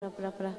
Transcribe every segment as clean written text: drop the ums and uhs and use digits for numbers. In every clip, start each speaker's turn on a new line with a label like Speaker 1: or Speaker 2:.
Speaker 1: प्रा.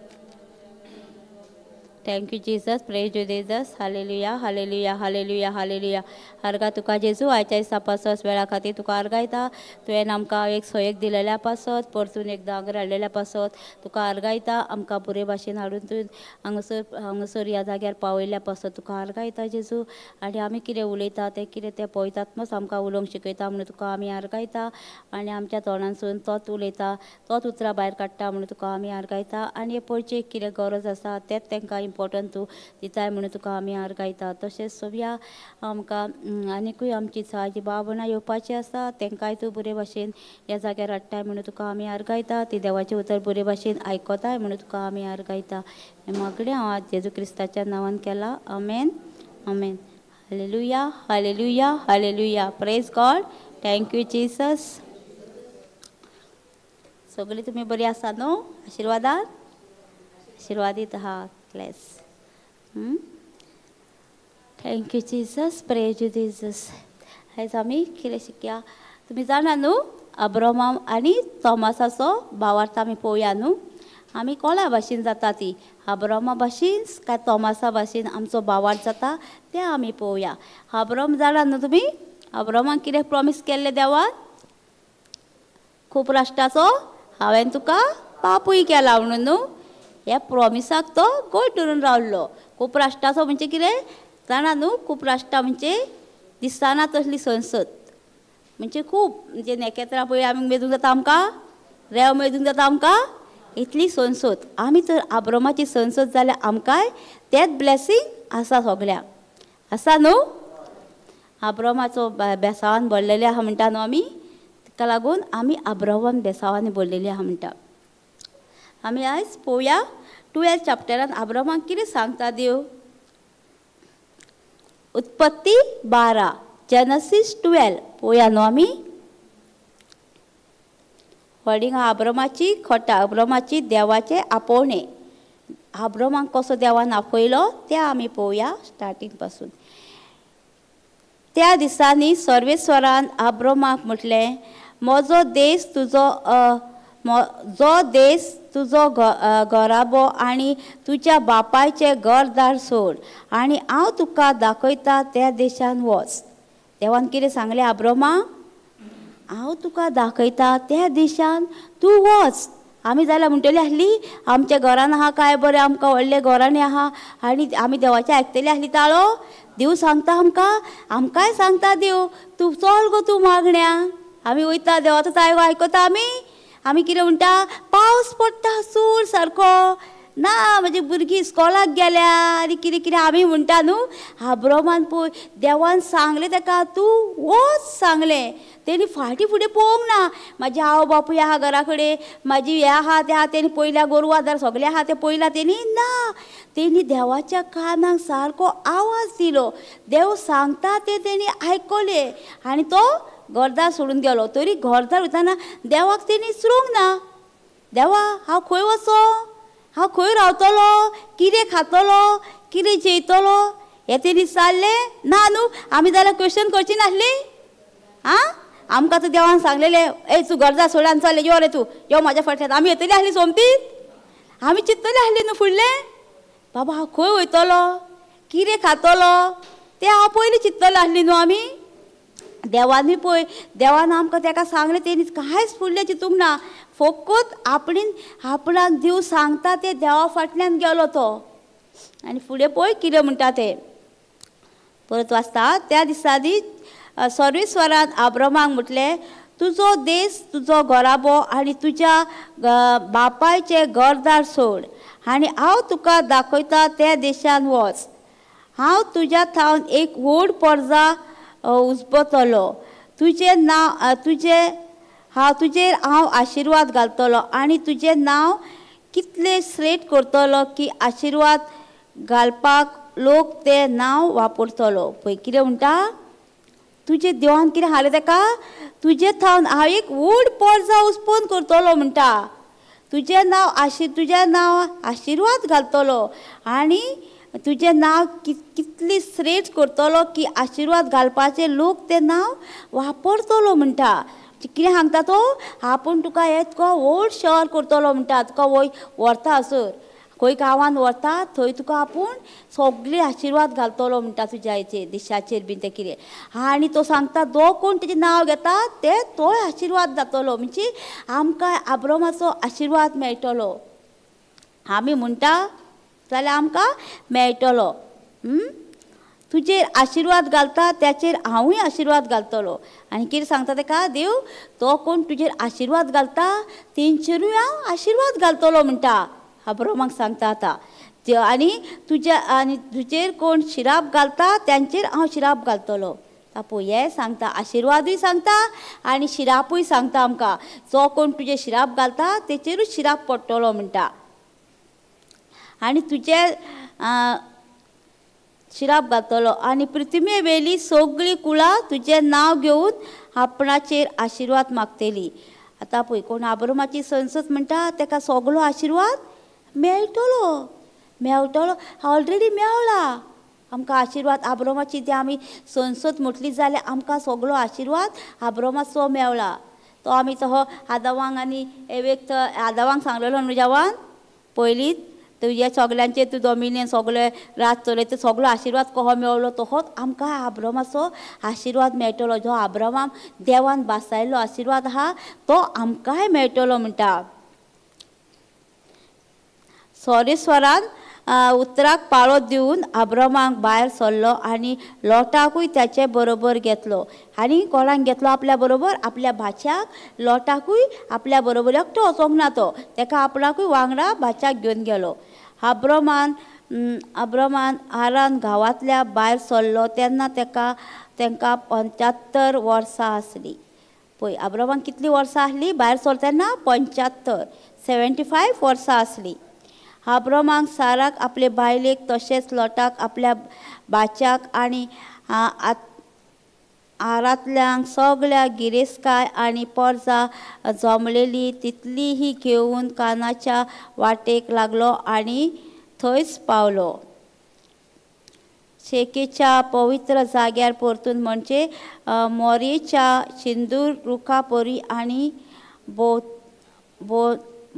Speaker 1: Thank you Jesus, praise you Jesus. Hallelujah, hallelujah, hallelujah, hallelujah. अर्गा तुका जेजू, आयच्या दिसा पासत वेळा खातीर तुका अर्गायता. तुवें आमकां एक सोयेक दिलेल्या पासत, परतून एकदां हांगा हाडलेल्या पासत तुका अर्गायता. आमकां बरे भाशेन हाडून तूं हांगासर हांगासर ह्या जाग्यार पावयल्ल्या पासत तुका अर्गायता जेजू. आनी आमी कितें उलयता तें कितें तें पवित्र आमकां उलोवंक शिकयता म्हणून तुका आमी अर्गायता. आनी आमच्या तोंडांसून तोच उलयता, तोच उतरां भायर काडटा म्हणून तुका आमी अर्गायता. आनी हे पळचे कितें गरज आसा तेंच तांकां इम्पोर्टंट तूं दिताय म्हणून तुका आमी अर्गायता. तशेंच सोबया आमकां आनीकूय आमची साजी बाबणां येवपाची आसा, तांकांय तूं बरे भाशेन ह्या जाग्यार हाडटाय म्हणून तुका आमी अर्गायता. ती देवाचें उतर बरे भाशेन आयकताय म्हणून तुका आमी अर्गायता. हें मागणें हांव आज जेजू क्रिस्ताच्या नांवान केलां. आमेन, आमेन. Hallelujah, hallelujah, hallelujah. Praise God. Thank you Jesus. सगळीं तुमी बरी आसा न्हू? आशिर्वादान आशिर्वादीत आहा. Bless. Thank you Jesus, praise you Jesus. आयज आमी कितें शिकया तुमी जाणा न्हू? अब्राहम आनी थॉमसाचो भावार्थ आमी पळोवया न्हू. आमी कोणा भाशेन जाता ती, अब्राहमा भाशेन काय थॉमसा भाशेन आमचो भावार्थ जाता तें आमी पळोवया. अब्राहम जाणा न्हू तुमी? अब्राहमाक कितें प्रॉमीस केल्लें देवान? खूब राष्ट्राचो हांवें तुका बापूय केला म्हणून न्हू. ह्या प्रॉमिसाक तो गोड धरून रावलो. खूब राष्ट्राचो म्हणजे कितें जाणा न्हू? खूब राष्ट्रां म्हणजे दिसना तसली संसद म्हणजे खूब, म्हणजे नखेत्रां पळय आमी मेजूंक जाता आमकां, रेंव मेजूंक जाता आमकां, इतली संसद. आमी तर आब्रामाची संसद जाल्यार आमकांय तेंच ब्लेसींग आसा सगळ्यांक आसा न्हू. आब्रामाचो बेसांवान भरलेले आहा म्हणटा न्हू आमी, ताका लागून आमी आब्रामान बेसांवांनी भरलेले आहा म्हणटा. आमी आयज पळोवया 12 चॅप्टरान आब्रामाक कितें सांगता देव. उत्पत्ती 12, जेनसीस 12 पळोवया न्हू आमी. व्हडिंग आब्रामाची खटा, आब्रामाची देवाचें आपोवणें. आब्रामाक कसो देवान आपयलो तें आमी पळोवया स्टार्टींग पासून. त्या दिसांनी सर्वेस्वरान आब्रामाक म्हटलें, म्हजो देश तुजो, जो देश तुजो घराबो आनी तुज्या बापायचें घरदार सोड आनी हांव तुका दाखयता त्या देशान वच. देवान कितें सांगलें आब्रामाक? हांव तुका दाखयता त्या देशान तूं वच. आमी जाल्यार म्हणटली आसली आमच्या घरान आहा काय बरें, आमकां व्हडलें घरांनी आहा आनी आमी देवाचें आयकतली आसली ताळो. देव सांगता आमकां, आमकांय सांगता देव, तूं चल गो तूं मागण्या. आमी वयता देवाचो ताळो आयकता आमी. आमी कितें म्हणटा? पावस पडटा सूर सारको ना, म्हजी भुरगीं इस्कॉलाक गेल्या आनी कितें कितें आमी म्हणटा न्हू. आब्रामान पळय देवान सांगलें ताका तूं वच सांगलें, तेणी फाटीं फुडें पळोवंक ना. म्हाजी आवय बापूय आहा घरा कडेन, म्हाजी हें आहा तें आहा, तेणी पयल्या गोरवां दार सगळें आहा तें पळयलां तेणी ना. तेणी देवाच्या कानाक सारको आवाज दिलो, देव सांगता तें तेणी आयकलें आनी तो घरदार सोडून गेलो. तरी घरदार वयतना देवाक तेणी विसरूंक ना. देवा हांव खंय वचो, हांव खंय रावतलो, कितें खातलो, कितें जेयतलो हें तेणी विचारलें ना न्हू. आमी जाल्यार क्वेश्चन करची नासली. आं, आमकां तर देवान सांगलेलें, ए तूं घरदार सोड आनी चल यो रे तूं, यो म्हाज्या फाटल्यान. आमी येतली आसली सोमतीच, आमी चिंततली आसली न्हू फुडलें, बाबा हांव खंय वयतलो, कितें खातलो तें हांव पयलीं चिंततलें आसली न्हू आमी. देवानूय पळय देवान आमकां ताका सांगलें, तेणी कांयच फुडलें चिंतूंक ना. फकत आपणेन आपणाक देव सांगता तें देवा फाटल्यान गेलो तो. आनी फुडें पळय कितें म्हणटा तें परत वाचता. त्या दिसांनी सर्वेस्वरान आब्रामाक म्हटलें, तुजो देश, तुजो घराबो आनी तुज्या बापायचें घरदार सोड आनी हांव तुका दाखयता त्या देशान वच. हांव तुज्या थावन एक व्हड परजा उजबतलो, तुजें नांव तुजें हांव तुजेर हांव आशिर्वाद घालतलो आनी तुजें नांव कितलें श्रेश्ठ करतलो की आशिर्वाद घालपाक लोक तें नांव वापरतलो. पळय कितें म्हणटा, तुजें देवान कितें हाडलें ताका, तुजें थावन हांव एक व्हड परजा उत्पन्न करतलो म्हणटा. तुजें नांव तुजें नांव आशिर्वाद घालतलो आनी तुजें नांव कितली श्रेश्ठ करतलो की आशिर्वाद घालपाचे लोक तें नांव वापरतलो म्हणटा. कितें सांगता तो, आपूण तुका हें तुका व्हड शहर करतलो म्हणटा, तुका वय व्हरता हसर खंय गांवांत व्हरता थंय तुका आपूण सगळे आशिर्वाद घालतलो म्हणटा तुज्या हेचेर देशाचेर बीन तें कितें. आनी तो सांगता जो कोण तेजें नांव घेता ते तोय आशिर्वाद जातलो, म्हणजे आमकां आब्रामाचो आशिर्वाद मेळटलो. आमी म्हणटा जाल्यार आमकां मेळटलो. तुजेर आशिर्वाद घालता त्याचेर हांवूय आशिर्वाद घालतलो. आनी कितें सांगता तेका देव, तो कोण तुजेर आशिर्वाद घालता तेंचेरूय हांव आशिर्वाद घालतलो म्हणटा, आब्रामाक सांगता आतां. आनी तुज्या आनी तुजेर कोण शिराप घालता त्यांचेर हांव शिराप घालतलो. पळय हें सांगता, आशिर्वादूय सांगता आनी शिरापूय सांगता आमकां. जो कोण तुजेर शिराप घालता तेचेरूच शिराप पडटलो म्हणटा. आनी तुजे शिराप घालतलो आनी पृथ्वी वेली सगळीं कुळां तुजें नांव घेवन आपणाचेर आशिर्वाद मागतली. आतां पळय कोण आब्रामाची संसद म्हणटा तेका सगळो आशिर्वाद मेळटलो, मेळटलो ऑलरेडी मेवला आमकां आशिर्वाद. आब्रामाची ती आमी संसद म्हटली जाल्यार आमकां सगळो आशिर्वाद आब्रामाचो मेवला. तो आमी तो आदावांक आनी एवेक आदावांक सांगलेलो न्हू देवान पयलींच, तुज्या सगल्यांचेर तूं दोमिनियन सगळे राज चलयता, सगळो आशिर्वाद कहो मेवलो तसोच आमकां आब्रामाचो आशिर्वाद मेळटलो. जो आब्रामाक देवान बासायल्लो आशिर्वाद आहा तो आमकांय मेळटलो म्हणटा. सोरेस्वरान उतराक पाळो दिवन आब्रामाक भायर सरलो आनी लोटाकूय त्याचे बरोबर घेतलो. आनी कोणाक घेतलो आपल्या बरोबर, आपल्या भाच्याक लोटाकूय आपल्या बरोबर, एकटो वचोंक ना तो, तेका आपणाकूय वांगडा भाच्याक घेवन गेलो. आब्रामान हारान गांवांतल्या भायर सरलो तेन्ना तेका तेंकां 75 वर्सां आसलीं. पळय आब्रामाक कितलीं वर्सां आसलीं भायर सरता तेन्ना, 75 75 वर्सां आसलीं. आब्रामाक साराक आपले बायलेक तशेंच लोटाक आपल्या भाच्याक आनी आरांतल्यांक सगळ्या गिरेस्तकाय आनी परजा जमलेली तितलीही घेवन कानाच्या वाटेक लागलो आनी थंयच पावलो. शेकेच्या पवित्र जाग्यार परतून म्हणजे मोरयेच्या शिंदूर रुखा परी आनी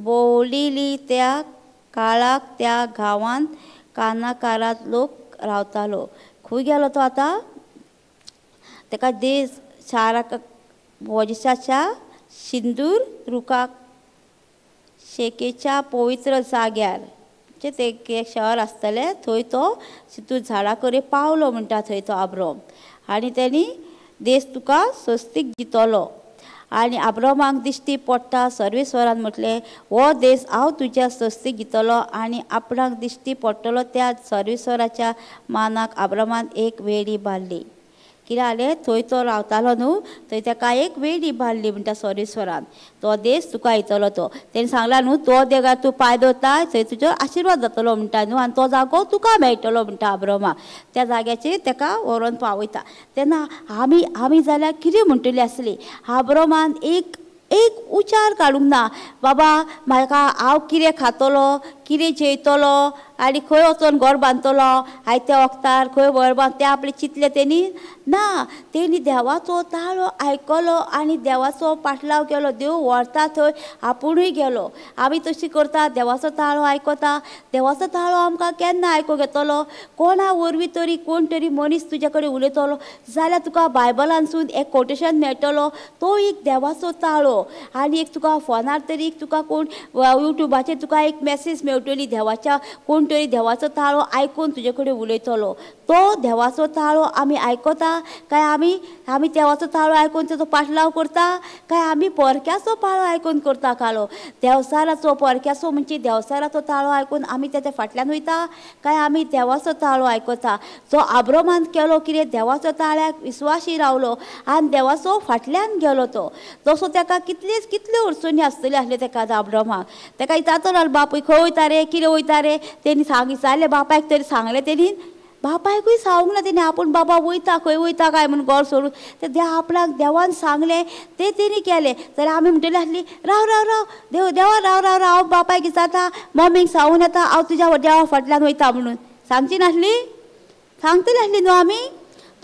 Speaker 1: भोंवलेली त्या काळाक त्या गांवांत कानाकारांत लोक रावतालो. खंय गेलो तो आतां, तेका देश शाराक भोजशाच्या शिंदूर रुखाक शेकेच्या पवित्र जाग्यार म्हणजे ते एक शहर आसतलें थंय तो शिंदूर झाडा कडेन पावलो म्हणटा थंय तो आब्राम. आनी तेणी देश तुका स्वस्तीक दितलो. आनी आब्रामाक दिश्टी पडटा सर्वेस्वरान म्हटलें, हो देश हांव तुज्या स्वस्तीक दितलो. आनी आपणाक दिश्टी पडटलो त्या सर्वेस्वराच्या मानाक आब्रामान एक वेडी बांदली. कितें जालें, थंय तो रावतालो न्हू थंय तेका एक वेडी बांदली म्हणटा सर्वेस्वरान, तो देश तुका येतलो. तो तेणें सांगला न्हू तो देगार तूं पांय दवरता थंय तुजो आशिर्वाद जातलो म्हणटा न्हू, आनी तो जागो तुका मेळटलो म्हणटा आब्रामाक. त्या जाग्याचेर तेका व्हरोन पावयता. तेन्ना आमी आमी जाल्यार कितें म्हणटली आसली, आब्रामान एक एक उचार काडूंक ना, बाबा म्हाका हांव कितें खातलो कितें जेयतलो आनी खंय वचोन घर बांदतलो आयत्या वखदार खंय घर बांद, तें आपलें चिंतलें तेणी ना. तेणी देवाचो ताळो आयकलो आनी देवाचो पाटलाव केलो. देव व्हरता थंय आपुणूय गेलो. आमी तशी करता, देवाचो ताळो आयकता. देवाचो ताळो आमकां केन्ना आयकूंक येतलो, कोणा वरवीं तरी कोण तरी मनीस तुज्या कडेन उलयतलो जाल्यार तुका बायबलांसून एक कोटेशन मेळटलो, तो एक देवाचो ताळो. आनी एक तुका फोनार तरी एक तुका कोण युट्यूबाचेर तुका एक मॅसेज मेळटली देवाच्या, कोण तरी देवाचो ताळो आयकून तुजे कडेन उलयतलो. तो देवाचो ताळो आमी आयकता काय आमी आमी देवाचो ताळो आयकून तेजो पाटलाव करता काय आमी परक्याचो पाळो आयकून करता कालो. देवसाराचो परक्याचो म्हणजे देवसाराचो ताळो आयकून आमी तेच्या फाटल्यान वयता काय आमी देवाचो ताळो आयकता. जो आब्रामान केलो कितें, देवाचो ताळ्याक विस्वाशी रावलो आनी देवाचो फाटल्यान गेलो. तो तसो तेका कितलेच कितल्यो अडचणी आसतल्यो आसल्यो तेका आब्रामाक. तेका विचारतलो बापूय खंय वयता रे, कितें वयता रे, तेणी सांग विचारलें बापायक तरी सांगलें तेणी, बापायकूय सांगूंक ना तेणी आपूण बाबा वयता खंय वयता काय म्हूण घर सोडून. ते आपणाक देवान सांगलें तें तेणी केलें. जाल्यार आमी म्हणटली आसली राव राव राव देव देवा राव राव राव हांव बापायक विचारता मम्मीक सांगून येता हांव तुज्या देवा फाटल्यान वयता म्हणून सांगची नासली, सांगतली आसली न्हू आमी.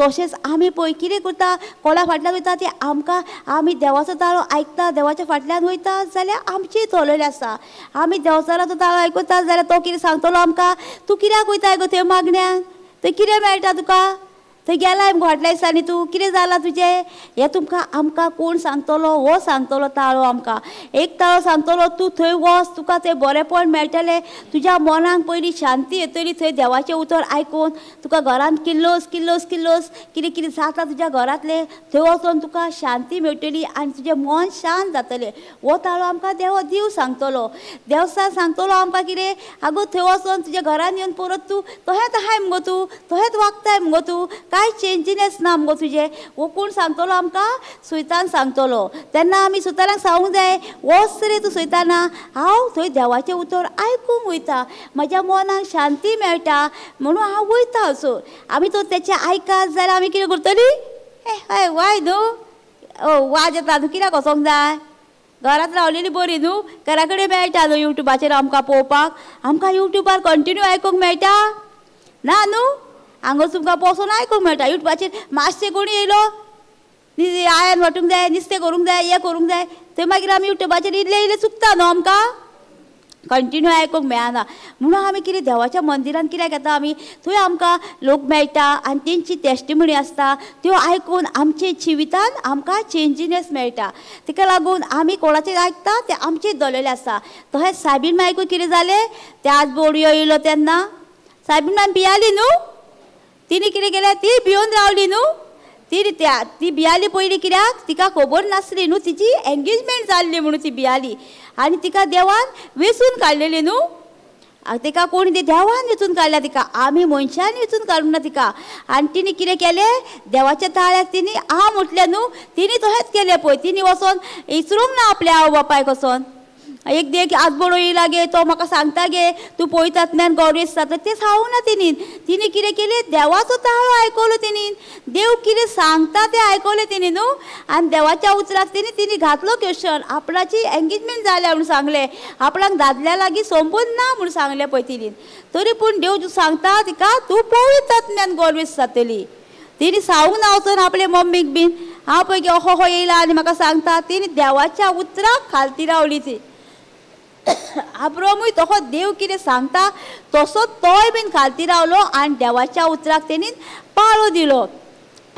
Speaker 1: तशेंच आमी पळय कितें करता, कोणा फाटल्यान वयता ते आमकां, आमी देवाचो ताळो आयकता, देवाच्या फाटल्यान वयता जाल्यार आमचें चलयलें आसा. आमी देवचाराचो ताळो आयकता जाल्यार तो कितें सांगतलो आमकां, तूं कित्याक वयता गो थंय मागण्याक, थंय कितें मेळटा तुका, थंय गेलाय मुगो फाटल्या दिसांनी तूं कितें जालां तुजें, हें तुमकां आमकां कोण सांगतलो, हो सांगतलो ताळो आमकां. एक ताळो सांगतलो तूं थंय वच, तुका थंय बरेंपण मेळटलें, तुज्या मनाक पयलीं शांती येतली थंय देवाचें उतर आयकून, तुका घरांत किल्लोस किल्लोस किल्लोस कितें कितें जाता तुज्या घरांतलें थंय वचोन तुका शांती मेळटली आनी तुजें मन शांत जातलें. हो ताळो आमकां देव देव सांगतलो. देवसान सांगतलो आमकां कितें, आगो थंय वचोन तुज्या घरान येवन परत तूं तहेंच आहाय मुगो, तूं तहेंच वागताय मुगो, तूं कांय चेंजीनेस ना मुगो तुजें. हो कोण सांगतलो आमकां, सुयतान सांगतलो. तेन्ना आमी सुतानाक सांगूंक जाय, वच रे तूं सुयताना, हांव थंय देवाचें उतर आयकूंक वयता, म्हज्या मनाक शांती मेळटा म्हणून हांव वयता. असो आमी तो तेचें आयकात जाल्यार आमी कितें करतली, ए हय वाय न्हू, वाज येता न्हू, कित्याक वचोंक जाय, घरांत रावलेली बरी न्हू, घरा कडेन मेळटा न्हू युट्यूबाचेर आमकां पळोवपाक, आमकां युट्यूबार कंटिन्यू आयकूंक मेळटा ना न्हू, हांगा तुमकां बसून आयकूंक मेळटा. युट्यूबाचेर मातशें कोणी येयलो आयन वांटूंक जाय, नुस्तें करूंक जाय, हें करूंक जाय, थंय मागीर आमी युट्यूबाचेर इल्लें इल्लें चुकता न्हू, आमकां कंटिन्यू आयकूंक मेळना. म्हणून आमी कितें देवाच्या मंदिरान कित्याक येता आमी, थंय आमकां लोक मेळटा आनी तेंची टेस्टिमनी आसता, त्यो आयकून आमचे जिवितान आमकां चेंजीनेस मेळटा. ताका लागून आमी कोणाचें आयकता तें आमचें दवरलेलें आसा. तशेंच सायबीन मायकूय कितें जालें, त्याच बोडयो येयलो तेन्ना सायबीन मायन भियाली न्हू, तिणें कितें केलें, ती भियोन रावली न्हू, ती त्या ती भियाली पयलीं कित्याक तिका खबर नासली न्हू तिची एंगेजमेंट जाल्ली म्हणून ती भियाली आनी तिका देवान वेंचून काडलेली न्हू, तिका कोण ती देवान वेंचून काडल्या, तिका आमी मनशान वेंचून काडूंक ना तिका. आनी तिणें कितें केलें, देवाच्या ताळ्याक तिणें आ म्हटलें न्हू, तिणें तशेंच केलें पळय, तिणें वचोन विचरूंक ना आपल्या आवय बापायक वचोन. एक देख आजबोडो येयला गे तो म्हाका सांगता गे तूं पळयतात ज्ञान गौरेश जाता, तें सांगूंक ना तिणें. तिणें कितें केलें, देवाचो ताळो आयकलो तिणें, देव कितें सांगता तें आयकलें तिणें न्हू, आनी देवाच्या उतराक तिणें तिणें घातलो क्वेश्चन, आपणाची एंगेजमेंट जाल्या म्हणून सांगलें, आपणाक दादल्या लागीं संबंद ना म्हणून सांगलें पळय तिणें. तरी पूण देव सांगता तिका तूं पळयतात ज्ञान गौरेश जातली. तिणें सांगूंक ना वचून आपले मम्मीक बीन, हांव पळय गे ओहो हो येयला आनी म्हाका सांगता, तिणें देवाच्या उतराक खालती रावली ती. आब्रामूय तसो देव कितें सांगता तसो तोय बीन खालती रावलो आनी देवाच्या उतराक तेणीन पाळो दिलो,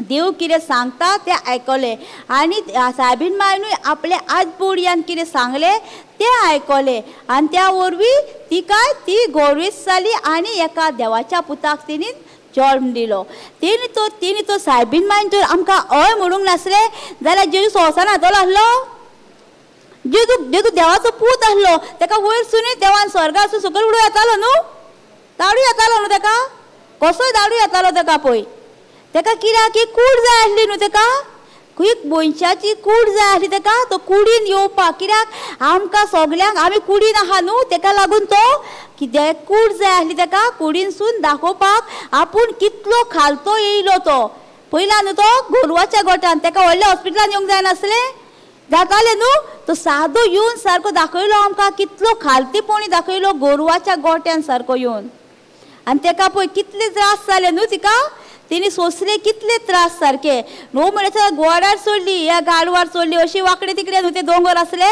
Speaker 1: देव कितें सांगता तें आयकलें. आनी सायबीन मायनूय आपले आजबोडयान कितें सांगलें तें आयकलें आनी त्या वरवीं तिका ती गौरवीस जाली आनी एका देवाच्या पुताक तेणीन जल्म दिलो. तेणी तो सायबीन मायन जर आमकां हय म्हणूंक नासलें जाल्यार जेजू संवसारांत जातलो आसलो, जेजू जेजू देवाचो पूत आसलो, ताका वयर सुनूय देवान स्वर्गासून सकयल उडो येतालो न्हू, दाडू येतालो न्हू ताका, कसोय दाडू येतालो ताका पळय, ताका कित्याक की कूड जाय आसली न्हू ताका, एक मनशाची कूड जाय आसली ताका, तो कुडीन येवपाक, कित्याक आमकां सगल्यांक आमी कुडीन आहा न्हू, ताका लागून तो कित्याक कूड जाय आसली ताका, कुडीनसून दाखोवपाक आपूण कितलो खालतो येयलो तो. पयला न्हू तो गोरवाच्या गोठान, ताका व्हडल्या हॉस्पिटलान येवंक जायनासलें, जातालें न्हू, तो सादो येवन सारको दाखयलो आमकां कितलो खालतीपणी दाखयलो गोरवाच्या गोट्यान सारको येवन. आनी ताका पळय कितले त्रास जाले न्हू तिका, तिणें सोंसले कितले त्रास सारके, न्हू म्हणल्यार गोड्यार चडली, ह्या गाडवार चडली, अशी वांकडे तिकडे न्हू ते दोंगर आसले,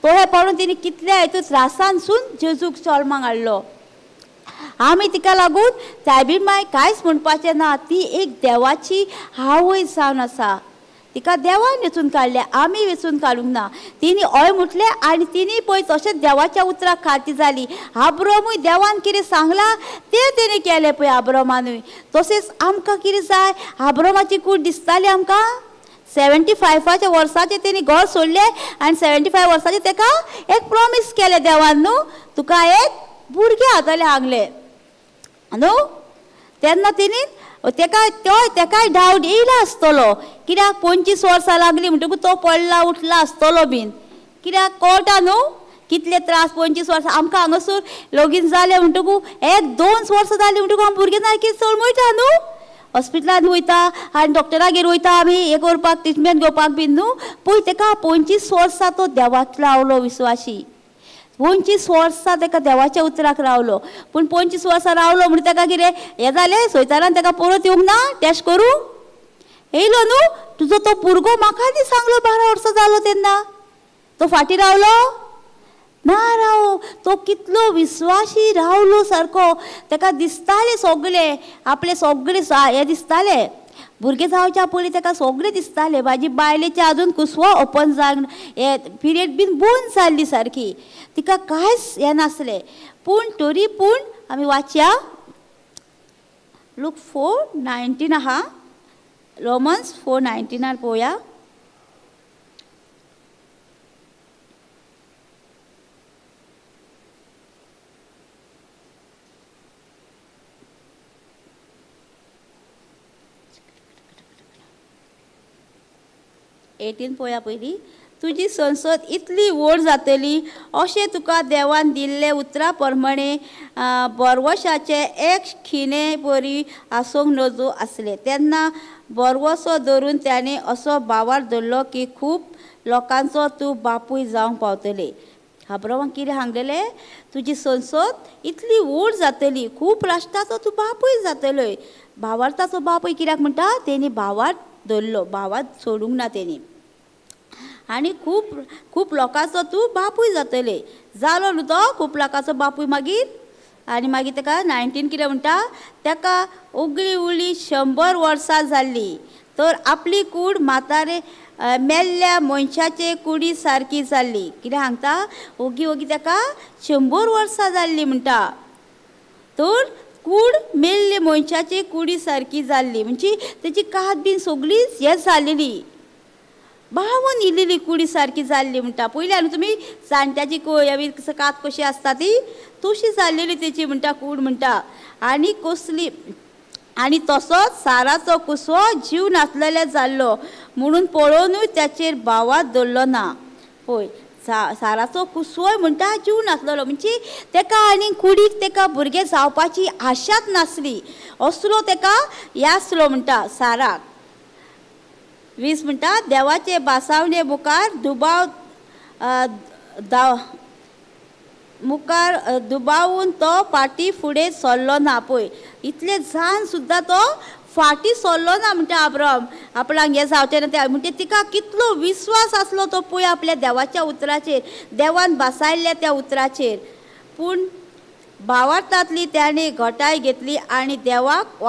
Speaker 1: तो हे पडून तिणें कितल्या हितून त्रासांसून जेजूक जल्माक हाडलो. आमी तिका लागून सायबीन माय कांयच म्हणपाचें ना, ती एक देवाची आवय जावन आसा, तिका देवान वेंचून काडल्या, आमी वेंचून काडूंक ना. तिणें हय म्हटलें आनी तिणें पळय तशेंच देवाच्या उतराक खालती जाली. आब्रामूय देवान कितें सांगलां तें तेणें केलें पळय आब्रामानूय. तशेंच आमकां कितें जाय, आब्रामाची कूड दिसताली आमकां, 75 वर्साचें तेणी घर सोडलें आनी 75 वर्साचें ताका एक प्रोमीस केलें देवान न्हू, तुका एक भुरगें जातलें हांगलें न्हू. तेन्ना तेणी तेका तेकाय डावट येयला आसतलो, कित्याक 25 वर्सां लागली म्हणटकूच तो पडला उठला आसतलो बीन, कित्याक कळटा न्हू कितले त्रास 25 वर्सां. आमकां हांगासर लगीन जालें म्हणटकूच 1-2 वर्सां जालीं म्हणटकूच आमी भुरगीं सारकीं चळमळटा न्हू, हॉस्पिटलान वयता आनी डॉक्टरागेर वयता आमी हें करपाक ट्रिटमेंट घेवपाक बीन न्हू. पळय तेका 25 वर्सां तो देवाक लावलो विस्वाशी, 25 वर्सां ताका देवाच्या उतराक रावलो. पूण 25 वर्सां रावलो म्हणून ताका कितें हें जालें, सोयतारान ताका परत येवंक ना टॅस्ट करूं येयलो न्हू. तुजो तो भुरगो म्हाका दी सांगलो 12 वर्सां जालो तेन्ना, तो फाटीं रावलो ना राव. तो कितलो विस्वाशी रावलो सारको. ताका दिसतालें सगळें, आपलें सगळें हें दिसतालें. भुरगें जावच्या पयलीं ताका सगळें दिसतालें. म्हाजी बायलेचें अजून कुसवो ओपन जावंक हें पिरियड बीन बंद जाल्ली सारकी, तिका कांयच हें नासलें. पूण तरी पूण आमी वाचया लूक 4:19 आहा, रोमन्स 4:19 पळोवया. पळोवया पयलीं. तुजी संसद इतली व्हड जातली अशें तुका देवान दिल्ले उतरा प्रमाणे बरवशाचे एक खिणे बरी आसूंक नजो आसले. तेन्ना बरवसो धरून ताणें असो भावार धरलो की खूब लोकांचो तूं बापूय जावंक पावतले. अब्राहमाक कितें सांगलेलें, तुजी संसद इतली व्हड जातली, खूब राष्ट्राचो तूं बापूय जातलोय. भावार्थाचो बापूय कित्याक म्हणटा, तेणी भावार्थ धरलो, भावार्थ सोडूंक ना तेणी. आनी खूब खूब लोकांचो तूं बापूय जातले. जालो न्हू तो खूब लोकांचो बापूय मागीर. आनी मागीर ताका 19 कितें म्हणटा, ताका उगळी उगळी 100 वर्सां जाल्ली तर आपली कूड म्हातारे मेल्ल्या मनशाचे कुडी सारकी जाल्ली. कितें सांगता, ओगी ओगी ताका 100 वर्सां जाल्ली म्हणटा, तर कूड मेल्ले मनशाचे कुडी सारकी जाल्ली. म्हणजे तेची कात बीन सगळीच हें जालेली, बावन इल्ली कुडी सारकी जाल्ली म्हणटा. पयलीं न्हू तुमी जाणट्याची कात कशी आसता ती तशी जाल्लेली तेची म्हणटा कूड म्हणटा. आनी कसली आनी तसोच साराचो कुसो जीव नासलेले जाल्लो म्हणून पळोवनूय ताचेर भावात धरलो ना. पळय साराचो कुसोय म्हणटा जीव नासलेलो, म्हणजे ताका आनी कुडीक ताका भुरगें जावपाची आशाच नासली, असलो ताका यासलो म्हणटा साराक. 20 म्हणटा देवाचे बासावणे मुखार दुबाव मुखार दुबावून तो फाटीं फुडें सरलो ना. पळय इतले जाण सुद्दां तो फाटीं सरलो ना म्हणटा अब्राहम, आपणाक हें जावचें ना तें. म्हणजे तिका कितलो विस्वास आसलो तो पळय आपल्या देवाच्या उतराचेर, देवान भासायल्ल्या त्या उतराचेर. पूण भावार्थांतली ताणें घटाय घेतली आनी देवाक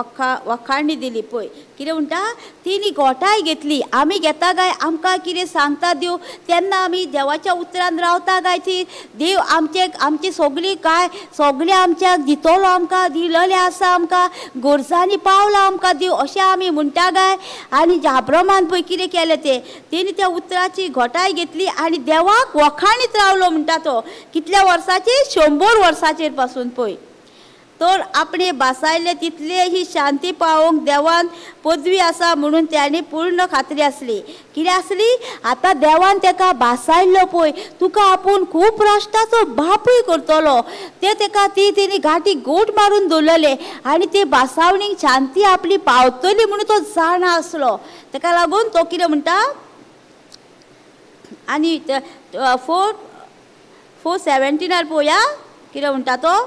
Speaker 1: वखाणी दिली. पळय कितें म्हणटा, तिणी घटाय घेतली. आमी घेता काय आमकां कितें सांगता देव, तेन्ना आमी देवाच्या उतरान रावता काय ती देव आमचे आमची सगळी काय सगळें आमच्याक दितलो, आमकां दिलेलें आसा, आमकां गरजांनी पावला आमकां देव, अशें आमी म्हणटा काय. आनी अब्राहमान पळय कितें केलें तें, तेणी त्या उतराची घटाय घेतली आनी देवाक वखाणीत रावलो म्हणटा तो. कितल्या वर्साचेर, 100 वर्साचेर पासून. पळय तर आपणे भासायले तितले ही शांती पावोवंक देवान पदवी आसा म्हणून ताणी पूर्ण खात्री आसली. कितें आसली, आतां देवान ताका भासायल्लो पळय तुका आपूण खूब राष्ट्राचो बापूय करतलो, ते ताका ती तेणी गांठी गोट मारून दवरलेले आनी ते भासावणीक शांती आपली पावतली म्हणून तो जाणा आसलो. ताका लागून तो कितें म्हणटा, आनी 4:17 पळोवया कितें म्हणटा तो.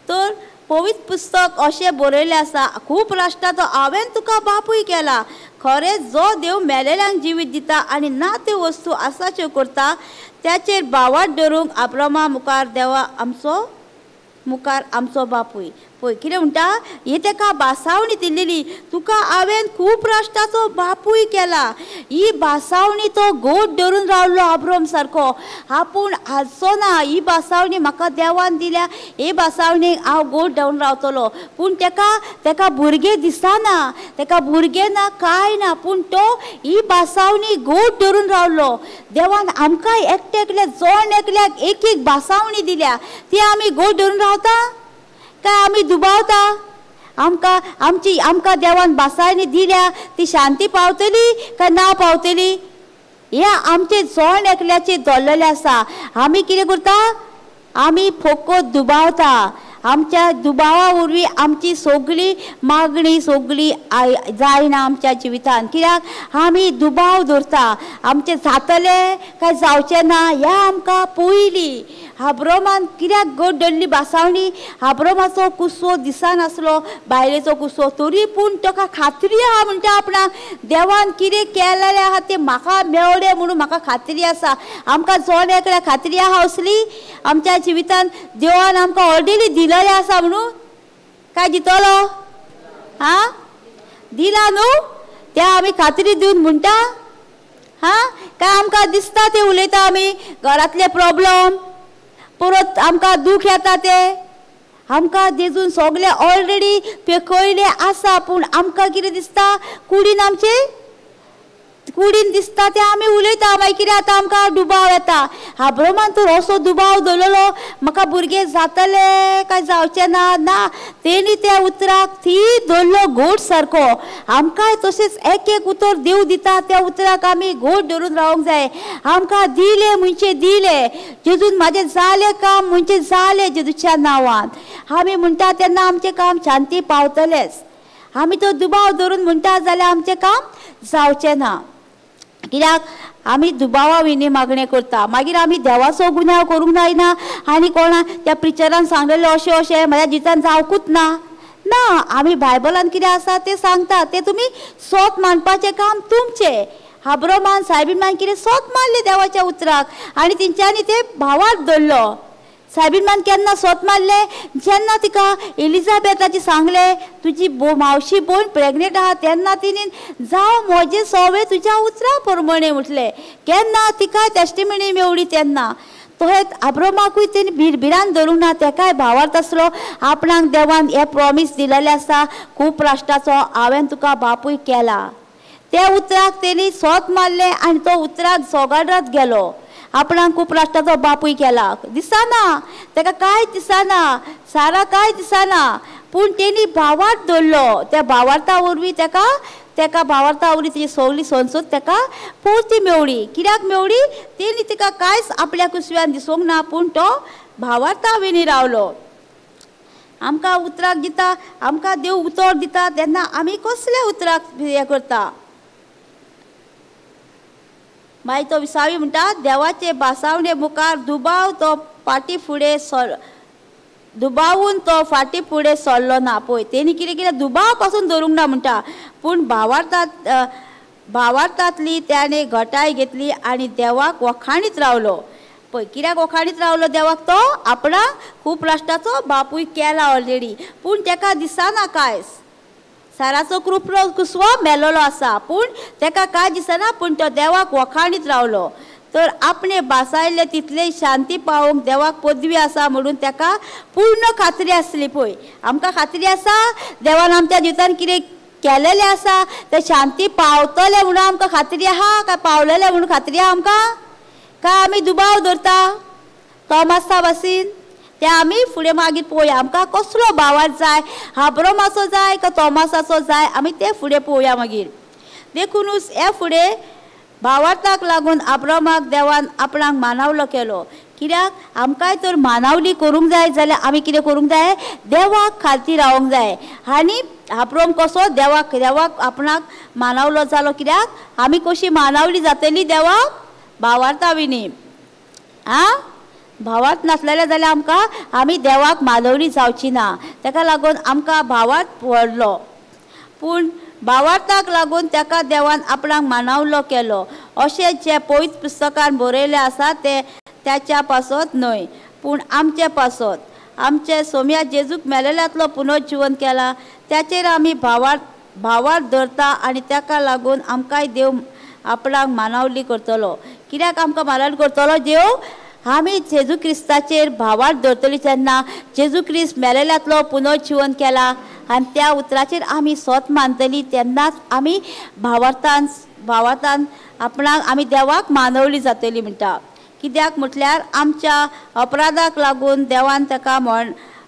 Speaker 1: तर पवित्र पुस्तक अशें बरयलें आसा, खूब राष्ट्राचो हांवें तुका बापूय केला. खरें जो देव मेलेल्यांक जिवीत दिता आनी ना त्यो वस्तू आसाच्यो करता त्याचेर भावार्थ धरूंक अब्राहमा मुखार देवा आमचो मुखार आमचो बापूय. पळय कितें म्हणटा, ही ताका भासावणी दिल्ली, तुका हांवें खूब राष्ट्राचो बापूय केला. ही भासावणी तो गोड धरून रावलो अब्राहम सारको, आपूण हालचो ना, ही भासावणी म्हाका देवान दिल्या, हे भासावणीक हांव गोड धरून रावतलो. पूण ताका ताका भुरगें दिसना, ताका भुरगें ना कांय ना, पूण तो ही भासावणी गोड धरून रावलो. देवान आमकां एकटे एकल्या जण एकल्याक एक एक भासावणी दिल्या, ती आमी गोड धरून रावता काय आमी दुबावता? आमकां आमची आमकां देवान भासायनी दिल्या ती शांती पावतली काय ना पावतली, हे आमचे जण एकल्याचे धरलेले आसा. आमी कितें करता, आमी फकत दुबावता. आमच्या दुबावा वरवीं आमची सगळी मागणी सगळी जायना आमच्या जिवितान, कित्याक आमी दुबाव धरता, आमचें जातलें काय जावचें ना ह्या आमकां पयलीं. आब्रामान कित्याक घट धरली बासावणी? आब्रामाचो कुसो दिसनासलो, बायलेचो कुसो, तरी पूण ताका खात्री आहा म्हणटा आपणाक देवान कितें केलेलें आहा तें म्हाका मेवलें म्हणून म्हाका खात्री आसा. आमकां जण एकल्या खात्री आहा असली आमच्या जिवितान देवान आमकां ऑलरेडी दिलेलें आसा म्हणून? काय दितलो? आं, दिला न्हू त्या आमी खात्री दिवन म्हणटा? हां, काय आमकां दिसता तें उलयता आमी? घरांतले प्रॉब्लम परत आमकां दूख येता ते आमकां जेजून सगळे ऑलरेडी पेकयले आसा, पूण आमकां कितें दिसता कुडीन, आमचे कुडीन दिसता तें आमी उलयता. मागीर कितें जाता आमकां दुबाव येता. आब्रामान तर असो दुबाव दवरलेलो म्हाका भुरगें जातलें काय जावचें ना. ना, तेणी त्या उतराक थी धरलो घोट सारको. आमकांय तशेंच एक एक उतर देव दिता त्या उतराक आमी घोट धरून रावंक जाय. आमकां दिलें म्हणजे दिलें, जेजून म्हाजें जालें काम म्हणजे जालें जेजूच्या नांवान आमी म्हणटा तेन्ना आमचें काम शांती पावतलेंच. आमी तो दुबाव धरून म्हणटा जाल्यार आमचें काम जावचें ना. कित्याक आमी दुबावा विणी मागणें करता, मागीर आमी देवाचो गुन्यांव करूंक जायना. आनी कोणा त्या प्रिचरान सांगलेलें अशें अशें म्हाज्या जिवितान जावकूच ना. ना, आमी बायबलान कितें आसा तें सांगता, तें तुमी सोत मानपाचें काम तुमचें. आब्रामान सायबीन कितें सोत मारलें देवाच्या उतराक आनी तेंच्यांनी तें भावार्थ धरलो. सायबीन केन्ना सोत मारलें? जेन्ना तिका एलिजाबेथाची सांगलें तुजी मावशी भयण प्रेग्नेंट आहा, तेन्ना तिणें जावं म्हजें सवे तुज्या उतरा प्रमाणें म्हटलें. केन्ना तिका टेस्टिमनी मेवली तेन्ना. तशेंच आब्रामाकूय तेणी भिरभिरान धरूंक ना, तेकाय भावार्थ आसलो आपणाक देवान हें प्रॉमीस दिलेलें आसा, खूब राष्ट्राचो हांवें तुका बापूय केला. त्या उतराक तेणी सोत मारलें आनी तो उतराक सोगाडत गेलो. आपणाक खूब राष्ट्राचो बापूय केला. दिसना ताका कांय दिसना, सारा कांय दिसना, पूण तेणी भावार्थ धरलो. त्या भावार्था वरवीं ताका ताका भावार्था वरवीं तेजी सगळी संसद ताका पोरती मेवली. कित्याक मेवली? तेणी तिका कांयच आपल्या कुसव्यान दिसूंक ना, पूण तो भावार्था विणी रावलो. आमकां उतराक दिता, आमकां देव उतर दिता तेन्ना आमी कसल्या उतराक हें करता? मागीर तो विसावी म्हणटा देवाचे बासावणे मुखार दुबाव तो फाटी फुडें सर दुबावून तो फाटी फुडें सरलो ना. पळय तेणी कितें कितें दुबाव पासून धरूंक ना म्हणटा, पूण भावार्थांतली त्याणे घटाय घेतली आनी देवाक वखाणीत रावलो. पळय कित्याक वखाणीत रावलो देवाक? तो आपणाक खूब राष्ट्राचो बापूय केला ऑलरेडी, पूण ताका दिसना कांयच. साराचो कृपलो कुसवो मेलोलो आसा, पूण ताका कांय दिसना, पूण तो देवाक वखाणीत रावलो. तर आपणे बासायल्ले तितले शांती पावोवंक देवाक पदवी आसा म्हणून ताका पूर्ण खात्री आसली. पळय आमकां खात्री आसा देवान आमच्या जिवितान कितें केलेलें आसा तें शांती पावतलें म्हणून आमकां खात्री आहा काय पावलेलें म्हणून खात्री आहा आमकां? काय आमी दुबाव धरता? तोमासा भाशेन ते आमी फुडें मागीर पळोवया. आमकां कसलो भावार्थ जाय, आब्रामाचो जाय काय तोमासाचो जाय, आमी ते फुडें पळोवया मागीर. देखुनूच हे फुडें भावार्थाक लागून आब्रामाक देवान आपणाक मानावलो केलो. कित्याक आमकांय तर मानावली करूंक जाय जाल्यार आमी कितें करूंक जाय? देवाक खातीर रावंक जाय. आनी आब्राम कसो देवाक देवाक आपणाक मानावलो जालो. कित्याक आमी कशी मानावली जातली देवाक? भावार्था विणी. आं, भावार्थ नासलेले जाल्यार आमकां आमी देवाक मानवली जावची ना. ताका लागून आमकां भावार्थ व्हडलो, पूण भावार्थाक लागून ताका देवान आपणाक मानावलो केलो. अशें जें पवित्र पुस्तकान बरयलें आसा तें त्याच्या पासत न्हय, पूण आमचे पासत. आमचे सोम्या जेजूक मेलेल्यांतलो पुनर्जिवन केला, त्याचेर आमी भावार्थ धरता आनी ताका लागून आमकांय देव आपणाक मानावली करतलो. कित्याक आमकां मानावली करतलो देव? आमी जेजू क्रिस्ताचेर भावार्थ धरतली तेन्ना जेजू क्रिस्त मेलेल्यांतलो पुनर्जिवन केला आनी त्या उतराचेर आमी सोत मानतली तेन्नाच आमी भावार्थान आपणाक आमी देवाक मानवली जातली म्हणटा. कित्याक म्हटल्यार आमच्या अपराधाक लागून देवान ताका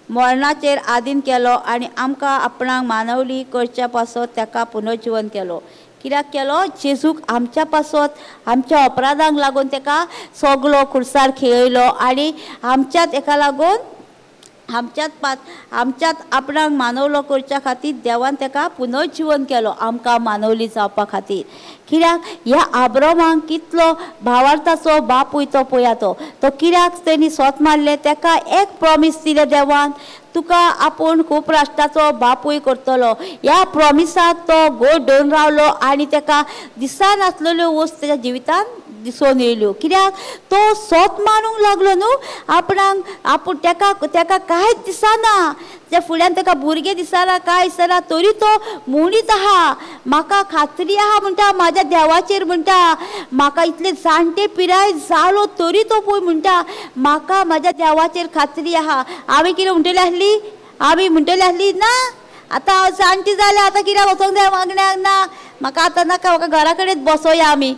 Speaker 1: मरणाचेर आदीन केलो आनी आमकां आपणाक मानवली करच्या पासत ताका पुनर्जिवन केलो. कित्याक केलो? जेजूक आमच्या पासत आमच्या अपराधांक लागून ताका सगलो खुर्सार खेळयलो आनी आमच्या ताका लागून आमच्यात आपणाक मानवलो करच्या खातीर देवान ताका पुनर्जिवन केलो आमकां मानवली जावपा खातीर. कित्याक ह्या आब्रामाक कितलो भावार्थाचो बापूय तो पळया तो तो कित्याक तेणी सोत मारलें, ताका एक प्रॉमीस दिलें देवान, तुका आपूण खूब राष्ट्राचो बापूय करतलो. ह्या प्रॉमिसाक तो गोड धरून रावलो आनी ताका दिसनासलेल्यो वस्त तेच्या जिवितान दिसून येयल्यो. कित्याक तो सोत मारूंक लागलो न्हू आपणाक आपूण, ताका ताका कांयच दिसना, त्या फुड्यान ताका भुरगें दिसना कांय दिसना, तरी तो म्हणीत आहा म्हाका खात्री आहा म्हणटा म्हाज्या देवाचेर, म्हणटा म्हाका इतले जाणटे पिराय जालो तरी तो पळय म्हणटा म्हाका म्हाज्या देवाचेर खात्री आहा. आमी कितें म्हणटली आसली, आमी म्हणटली आसली ना आतां हांव जाणटी जालें, आतां कित्याक वचोंक जाय मागण्याक, ना म्हाका आतां नाका, म्हाका घरा कडेच बसोया आमी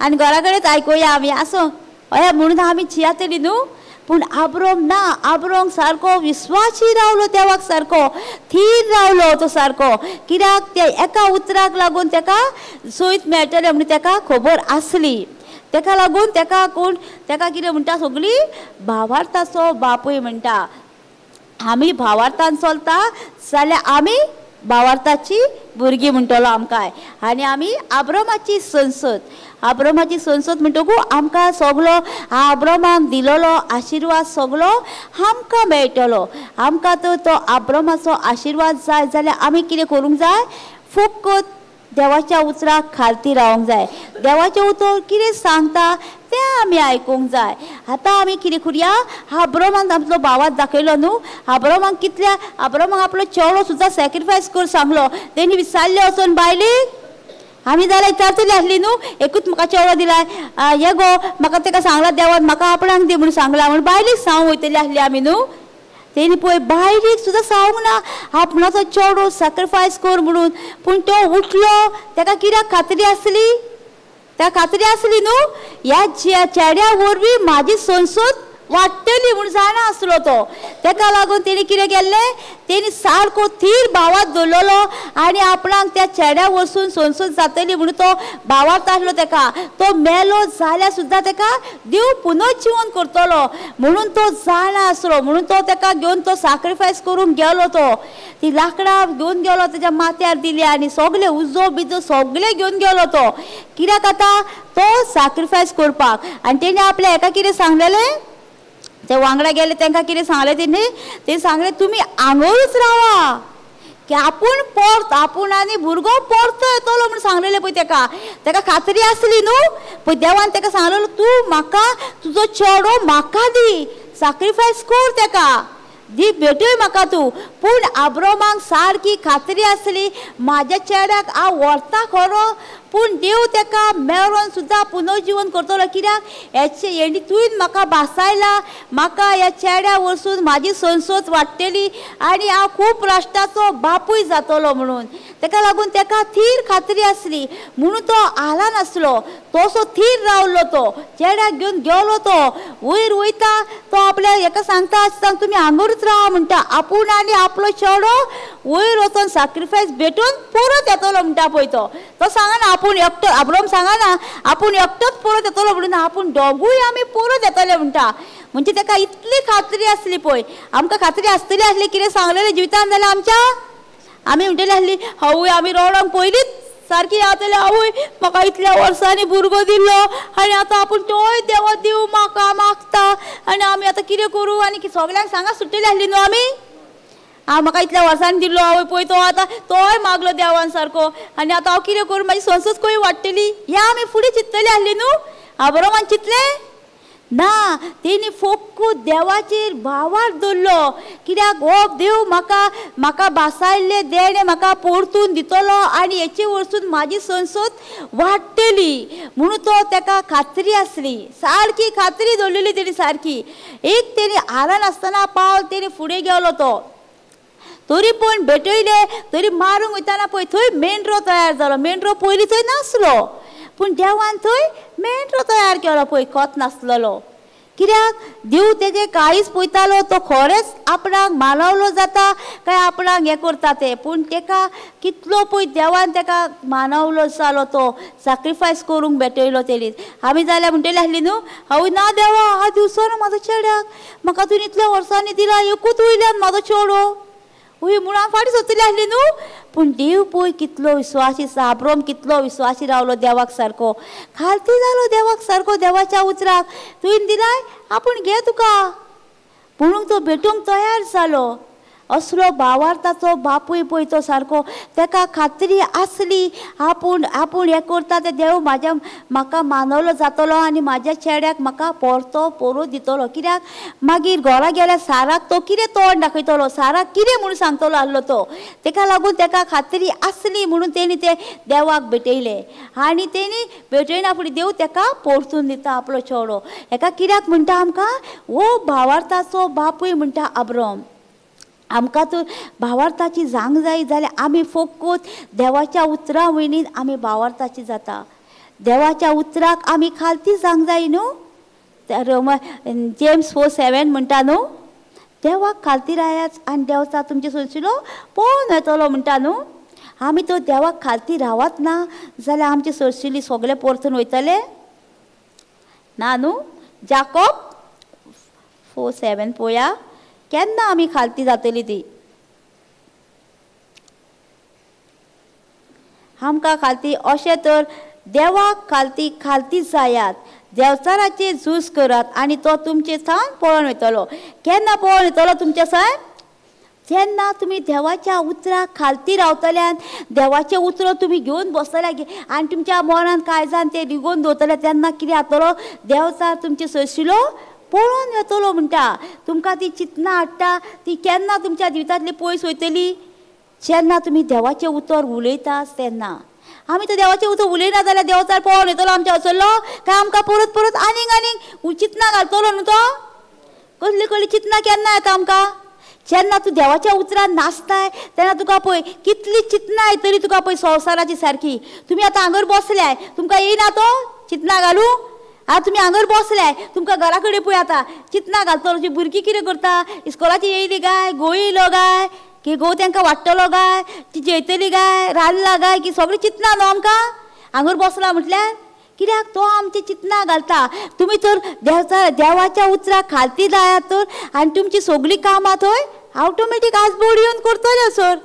Speaker 1: आनी घरा कडेच आयकुया आमी, आसूं हय म्हणून आमी चियातली न्हू. पूण आब्रोम ना, आब्रोम सारको विस्वासी रावलो देवाक, सारको थीर रावलो तो सारको. कित्याक त्या एका उतराक लागून ताका सोयत मेळटलें म्हणून ताका खबर आसली. ताका लागून ताका कोण ताका कितें म्हणटा सगळी भावार्थाचो बापूय म्हणटा. आमी भावार्थान चलता जाल्यार आमी भावार्थाची भुरगीं म्हणटलो आमकां, आनी आमी आब्रमाची संसद, आब्रमाची संसद म्हणटकू आमकां सगलो आब्रमाक दिलेलो आशिर्वाद सगलो आमकां मेळटलो. आमकां तो आब्रमाचो आशिर्वाद जाय जाल्यार आमी कितें करूंक जाय, फकत देवाच्या उतराक खालती रावंक जाय. देवाचें उतर कितें सांगता तें आमी आयकूंक जाय. आतां आमी कितें करुया, आब्रमाक आपलो भावाक दाखयलो न्हू, आब्रमाक कितल्या आब्रमाक आपलो चेडो सुद्दां सॅक्रिफायस कर सांगलो, तेणी विचारलें वचोन बायलेक, आमी जाल्यार विचारतली आसली न्हू, एकूच म्हाका चेडो दिलाय हे गो म्हाका ताका सांगलां देवान म्हाका आपणाक दी म्हणून सांगलां म्हणून बायलेक सांगूंक वयतली आसली आमी न्हू. तेणी पळय बायलेक सुद्दां सांगूंक ना आपणाचो चेडो सॅक्रिफायस कर म्हणून, पूण तो उठलो. ताका कित्याक खात्री आसली, ताका खात्री आसली न्हू ह्या चेड्या वरवीं म्हाजी संसद वाडटली म्हूण जाणा आसलो तो. ताका लागून तेणी कितें केल्लें, तेणी सारको थीर भावात दवरलेलो आनी आपणाक त्या चेड्या वचून संसद जातली म्हणून तो भावात आसलो. ताका तो मेलो जाल्यार सुद्दां ताका देव पुनर्जिवन करतलो म्हणून तो जाणा आसलो, म्हणून तो ताका घेवन तो सॅक्रिफायस करूंक गेलो. तो ती लांकडां घेवन गेलो, ताच्या माथ्यार दिली आनी सगळे उजो बिजो सगळे घेवन गेलो तो. कित्याक आतां तो सॅक्रिफायस करपाक. आनी तेणी आपल्या हेका कितें सांगलेलें, ते वांगडा गेले तांकां कितें सांगलें तेणी, ते सांगलें तुमी हांगारूच रावा की आपूण परत आपूण आनी भुरगो परतो येतलो म्हूण सांगलेलें पळय ताका. ताका खात्री आसली न्हू, पळय देवान ताका सांगलेलो तूं म्हाका तुजो चेडो म्हाका दी, सॅक्रिफायस कर ताका दी, भेटय म्हाका तूं. पूण आब्रमाक सारकी खात्री आसली म्हाज्या चेड्याक हांव व्हरता खरो, पूण देव ताका मेरोन सुद्दां पुनर्जिवन करतलो. कित्याक हेचे हेणी तुवें म्हाका भासायला, म्हाका ह्या चेड्या वरसून म्हाजी संसद वाडटली आनी हांव खूब राष्ट्राचो बापूय जातलो म्हणून. ताका लागून ताका थीर खात्री आसली म्हणून तो आला नासलो, तसो थीर रावलो. तो चेड्याक घेवन गेलो, तो वयर वयता तो आपल्या हेका सांगता आसतना तुमी हांगारूच रावा म्हणटा, आपूण आनी आपलो चेडो वयर वचोन सॅक्रिफायस भेटून परत येतलो म्हणटा. पळय तो तो सांगना आपूण एकटो, आब्रम सांगना आपूण एकटोच परत येतलो म्हणून, आपूण दोगूय आमी परत येतले म्हणटा. म्हणजे ताका इतली खात्री आसली. पळय आमकां खात्री आसतली आसली कितें सांगलेलें जिवितान जाल्यार आमच्या आमी म्हणटली आसली आवय आमी रडोंक पयलींच सारकी जातली, आवय म्हाका इतल्या वर्सांनी भुरगो दिल्लो आनी आतां आपूण तोय देवा दिव म्हाका मागता आनी आमी आतां कितें करूं, आनी सगल्यांक सांगा सुट्टली आसली न्हू आमी, हांव म्हाका इतल्या वर्सांनी दिल्लो आवय पळय तो आतां तोय मागलो देवान सारको आनी आतां हांव कितें करूं, म्हाजी संसद खंय वाडटली, ह्या आमी फुडें चिंततली आसली न्हू. आब्रमान चिंतलें ना, तेणी फक्त देवाचेर भावार दवरलो. कित्याक हो देव म्हाका म्हाका भासायल्लें देणें म्हाका परतून दितलो आनी हेचे वरसून म्हाजी संसद वाडटली म्हणून तो ताका खात्री आसली, सारकी खात्री दवरलेली तेणी सारकी. एक तेणी हारान आसतना पावल तेणी फुडें गेलो तो, तरी पूण भेटयले तरी मारूंक वयतना पळय थंय मेंढरो तयार जालो. मेंढरो पयलीं थंय नासलो, पूण देवान थंय मेंढरो तयार केलो पळय, खत नासलेलो. कित्याक देव तेजे काळीज पळयतालो, तो खरेंच आपणाक मानवलो जाता काय आपणाक हें करता तें. पूण तेका कितलो पळय देवान तेका मानवलो जालो, तो सॅक्रिफायस करूंक भेटयलो तेणीन. आमी जाल्यार म्हणटली आसली न्हू, हांव ना देवा हा दिवसो ना म्हाजो चेड्याक, म्हाका तुवें इतल्या वर्सांनी दिला, एकूच वयल्यान म्हाजो चेडो हय म्हणून हांव फाटीं सोदतली आसली न्हू. पूण देव पळय कितलो विस्वासी, आब्राम कितलो विस्वासी रावलो देवाक सारको, खालती जालो देवाक सारको, देवाच्या उतराक तुवें दिलाय आपूण घे तुका म्हणून तो भेटूंक तयार जालो. असलो भावार्थाचो बापूय पळय तो सारको, तेका खात्री आसली आपूण आपूण हें करता तें देव म्हाज्या म्हाका मानवलो जातलो आनी म्हाज्या चेड्याक म्हाका परतो पोरूं दितलो. कित्याक मागीर घरा गेल्यार साराक तो कितें तोंड दाखयतलो, साराक कितें म्हणून सांगतलो आसलो तो. तेका लागून तेका खात्री आसली म्हणून तेणी तें देवाक भेटयलें आनी तेणी भेटयना फुडें देव तेका परतून दिता आपलो चेडो. हेका कित्याक म्हणटा आमकां हो भावार्थाचो बापूय म्हणटा आब्राम. आमकां तर भावार्थाची जावंक जाय जाल्यार आमी फकत देवाच्या उतरां वयनीन आमी भावार्थाची जाता. देवाच्या उतराक आमी खालती जावंक जाय न्हू. जेम्स 4:7 म्हणटा न्हू, देवाक खालती रायात आनी देवचा तुमचे सोंशिलो पळोवन येतलो म्हणटा न्हू. आमी तर देवाक खालती रावत ना जाल्यार आमचे सोंशिली सगळे परतून वयतले ना न्हू. जाकोब 4:7 पळोवया केन्ना आमी खालती जातली ती. आमकां खालती अशें तर देवाक खालती खालती जायात, देवचाराचेर झूज करात आनी तो तुमचे सावन पळोवन वयतलो. केन्ना पळोवन वयतलो तुमचे सावन? जेन्ना तुमी देवाच्या उतराक खालती रावतल्यान, देवाचें उतर तुमी घेवन बसतले आनी तुमच्या मनान काळजान तें रिगोवन दवरतले, तेन्ना कितें जातलो, देवचार तुमचे सोंशिलो पळोवन येतलो म्हणटा. तुमकां ती चिंतना हाडटा ती केन्ना तुमच्या जिवितांतली पयस वयतली, जेन्ना तुमी देवाचें उतर उलयता तेन्ना. आमी तर देवाचें उतर उलयना जाल्यार देवचार पळोवन येतलो आमच्या वचलो काय आमकां परत परत आनीक आनीक चिंतना घालतलो न्हू तो. कसली कसली चिंतना केन्ना येता आमकां? जेन्ना तूं देवाच्या उतरान नाचताय तेन्ना तुका पळय कितली चिंतना येतली तुका पळय संवसाराची सारकी. तुमी आतां हांगर बसल्याय, तुमकां येयना तो चिंतना घालूं? आतां तुमी हांगर बसल्याय, तुमकां घरा कडेन पळय आतां चिंतना घालतलो, जी भुरगीं कितें करता, इस्कोलाची येयली काय, घोव येयलो काय, की घोव तांकां वाडटलो काय, ती जेयतली काय, रांदला काय, की सगळीं चिंतना न्हू आमकां हांगर बसला म्हटल्यार. कित्याक तो आमची चिंतना घालता. तुमी तर देवाच्या उतराक खालती जायात तर आनी तुमची सगळीं कामां थंय ऑटोमॅटीक आज बोड येवन करतले सर.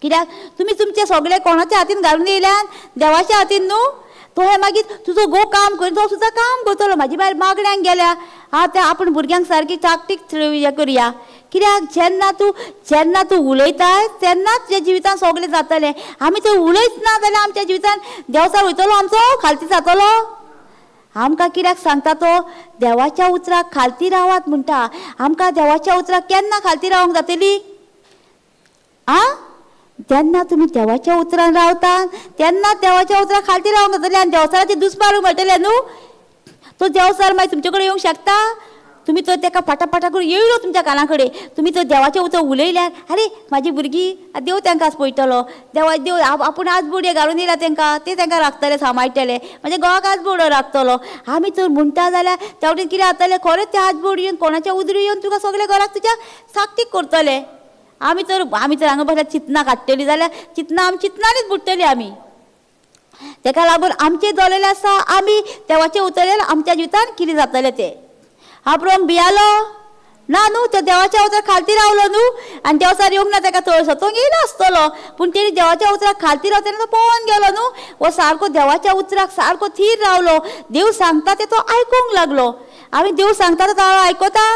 Speaker 1: कित्याक तुमी तुमचे सगळे कोणाच्या हातीन घालून येयल्यान, देवाच्या हातीन न्हू. तो हे मागीर तुजो घोव काम करी तो सुद्दां काम करतलो. म्हाजी बायल मागण्यांक गेल्या आतां आपूण भुरग्यांक सारकी ताकतीक हें करुया. कित्याक जेन्ना तूं उलयताय तेन्नाच तुज्या जिवितान सगळें जातलें. आमी तर उलयच ना जाल्यार आमच्या जिवितान देवचार वयतलो आमचो, खालती जातलो. आमकां कित्याक सांगता तो, देवाच्या उतराक खालती रावात म्हणटा. आमकां देवाच्या उतराक केन्ना खालती रावंक जातली? आं, जेन्ना तुमी देवाच्या उतरान रावता तेन्ना देवाच्या उतराक खालती रावंक जातलें आनी देवचाराचे दुस्मारूंक मेळटलें न्हू. तो देवचार मागीर तुमचे कडेन येवंक शकता. तुमी तर तेका फाटा करून येयलो तुमच्या काना कडेन, तुमी तर देवाचें उतर उलयल्यार आरे म्हाजी भुरगीं देव तांकां पळयतलो, देवा देव आपूण आज बोडये घालून येयला तांकां, ते तांकां राखतले सांबाळटले, म्हाज्या घोवाक आज बोडो राखतलो. आमी तर म्हणटा जाल्यार त्या वटेन कितें जातलें, खरेंच ते आज बोड येवन कोणाच्या उदरी येवन तुका सगळे घराक तुज्या साकटीक करतले. आमी तर हांगा बसल्यार चिंतना काडटली जाल्यार चिंतना आमी चिंतनानीच बुडटली आमी. तेका लागून आमचें दवरलेलें आसा, आमी देवाचें उतरलें आमच्या जिवितान कितें जातलें तें. आब्राम भियालो ना न्हू, तो देवाच्या उतराक खालती रावलो न्हू आनी देवचार येवंक ना तेका थंय सतोंक येयलो आसतलो, पूण तेणी देवाच्या उतराक खालती रावता तेन्ना तो पळोवन गेलो न्हू. हो सारको देवाच्या उतराक सारको थीर रावलो, देव सांगता तें तो आयकूंक लागलो. आमी देव सांगता तो आयकता,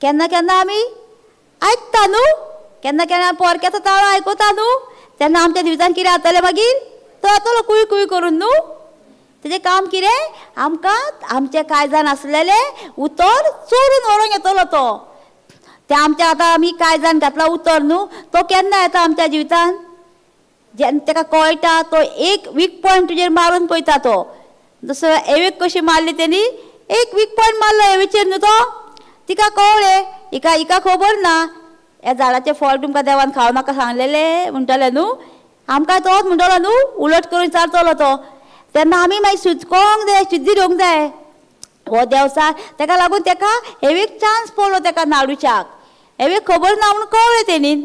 Speaker 1: केन्ना केन्ना आमी आयकता न्हू, केन्ना केन्ना पोरक्याचो ताळो आयकता न्हू, तेन्ना आमच्या जिवितान कितें जातलें मागीर, तो येतलो कुय कुय करून न्हू. तेजें काम कितें, आमकां आमचें काळजान आसलेलें उतर चोरून व्हरोंक येतलो तो. तें आमच्या आतां आमी काळजान घातला उतर न्हू, तो केन्ना येता आमच्या जिवितान, जेन्ना तेका कळटा तो एक वीक पॉयंट तुजेर मारून पळयता तो. जसो एवेक कशी मारली तेणी, एक वीक पॉयंट मारलो एवेचेर न्हू तो, तिका कळ्ळें, हिका हिका खबर ना ह्या झाडाचें फळ तुमकां देवान खावं नाका सांगलेलें म्हणटलें न्हू, आमकां तोच म्हणटलो न्हू, उलट करून चारतलो तो. तेन्ना आमी मागीर सुचकोंक जाय, शुद्धी घेवंक जाय, हो देवचार तेका लागून तेका हेवेक चान्स पडलो तेका नाडूच्याक, हेवेक खबर ना म्हणून कळ्ळें तेणीन.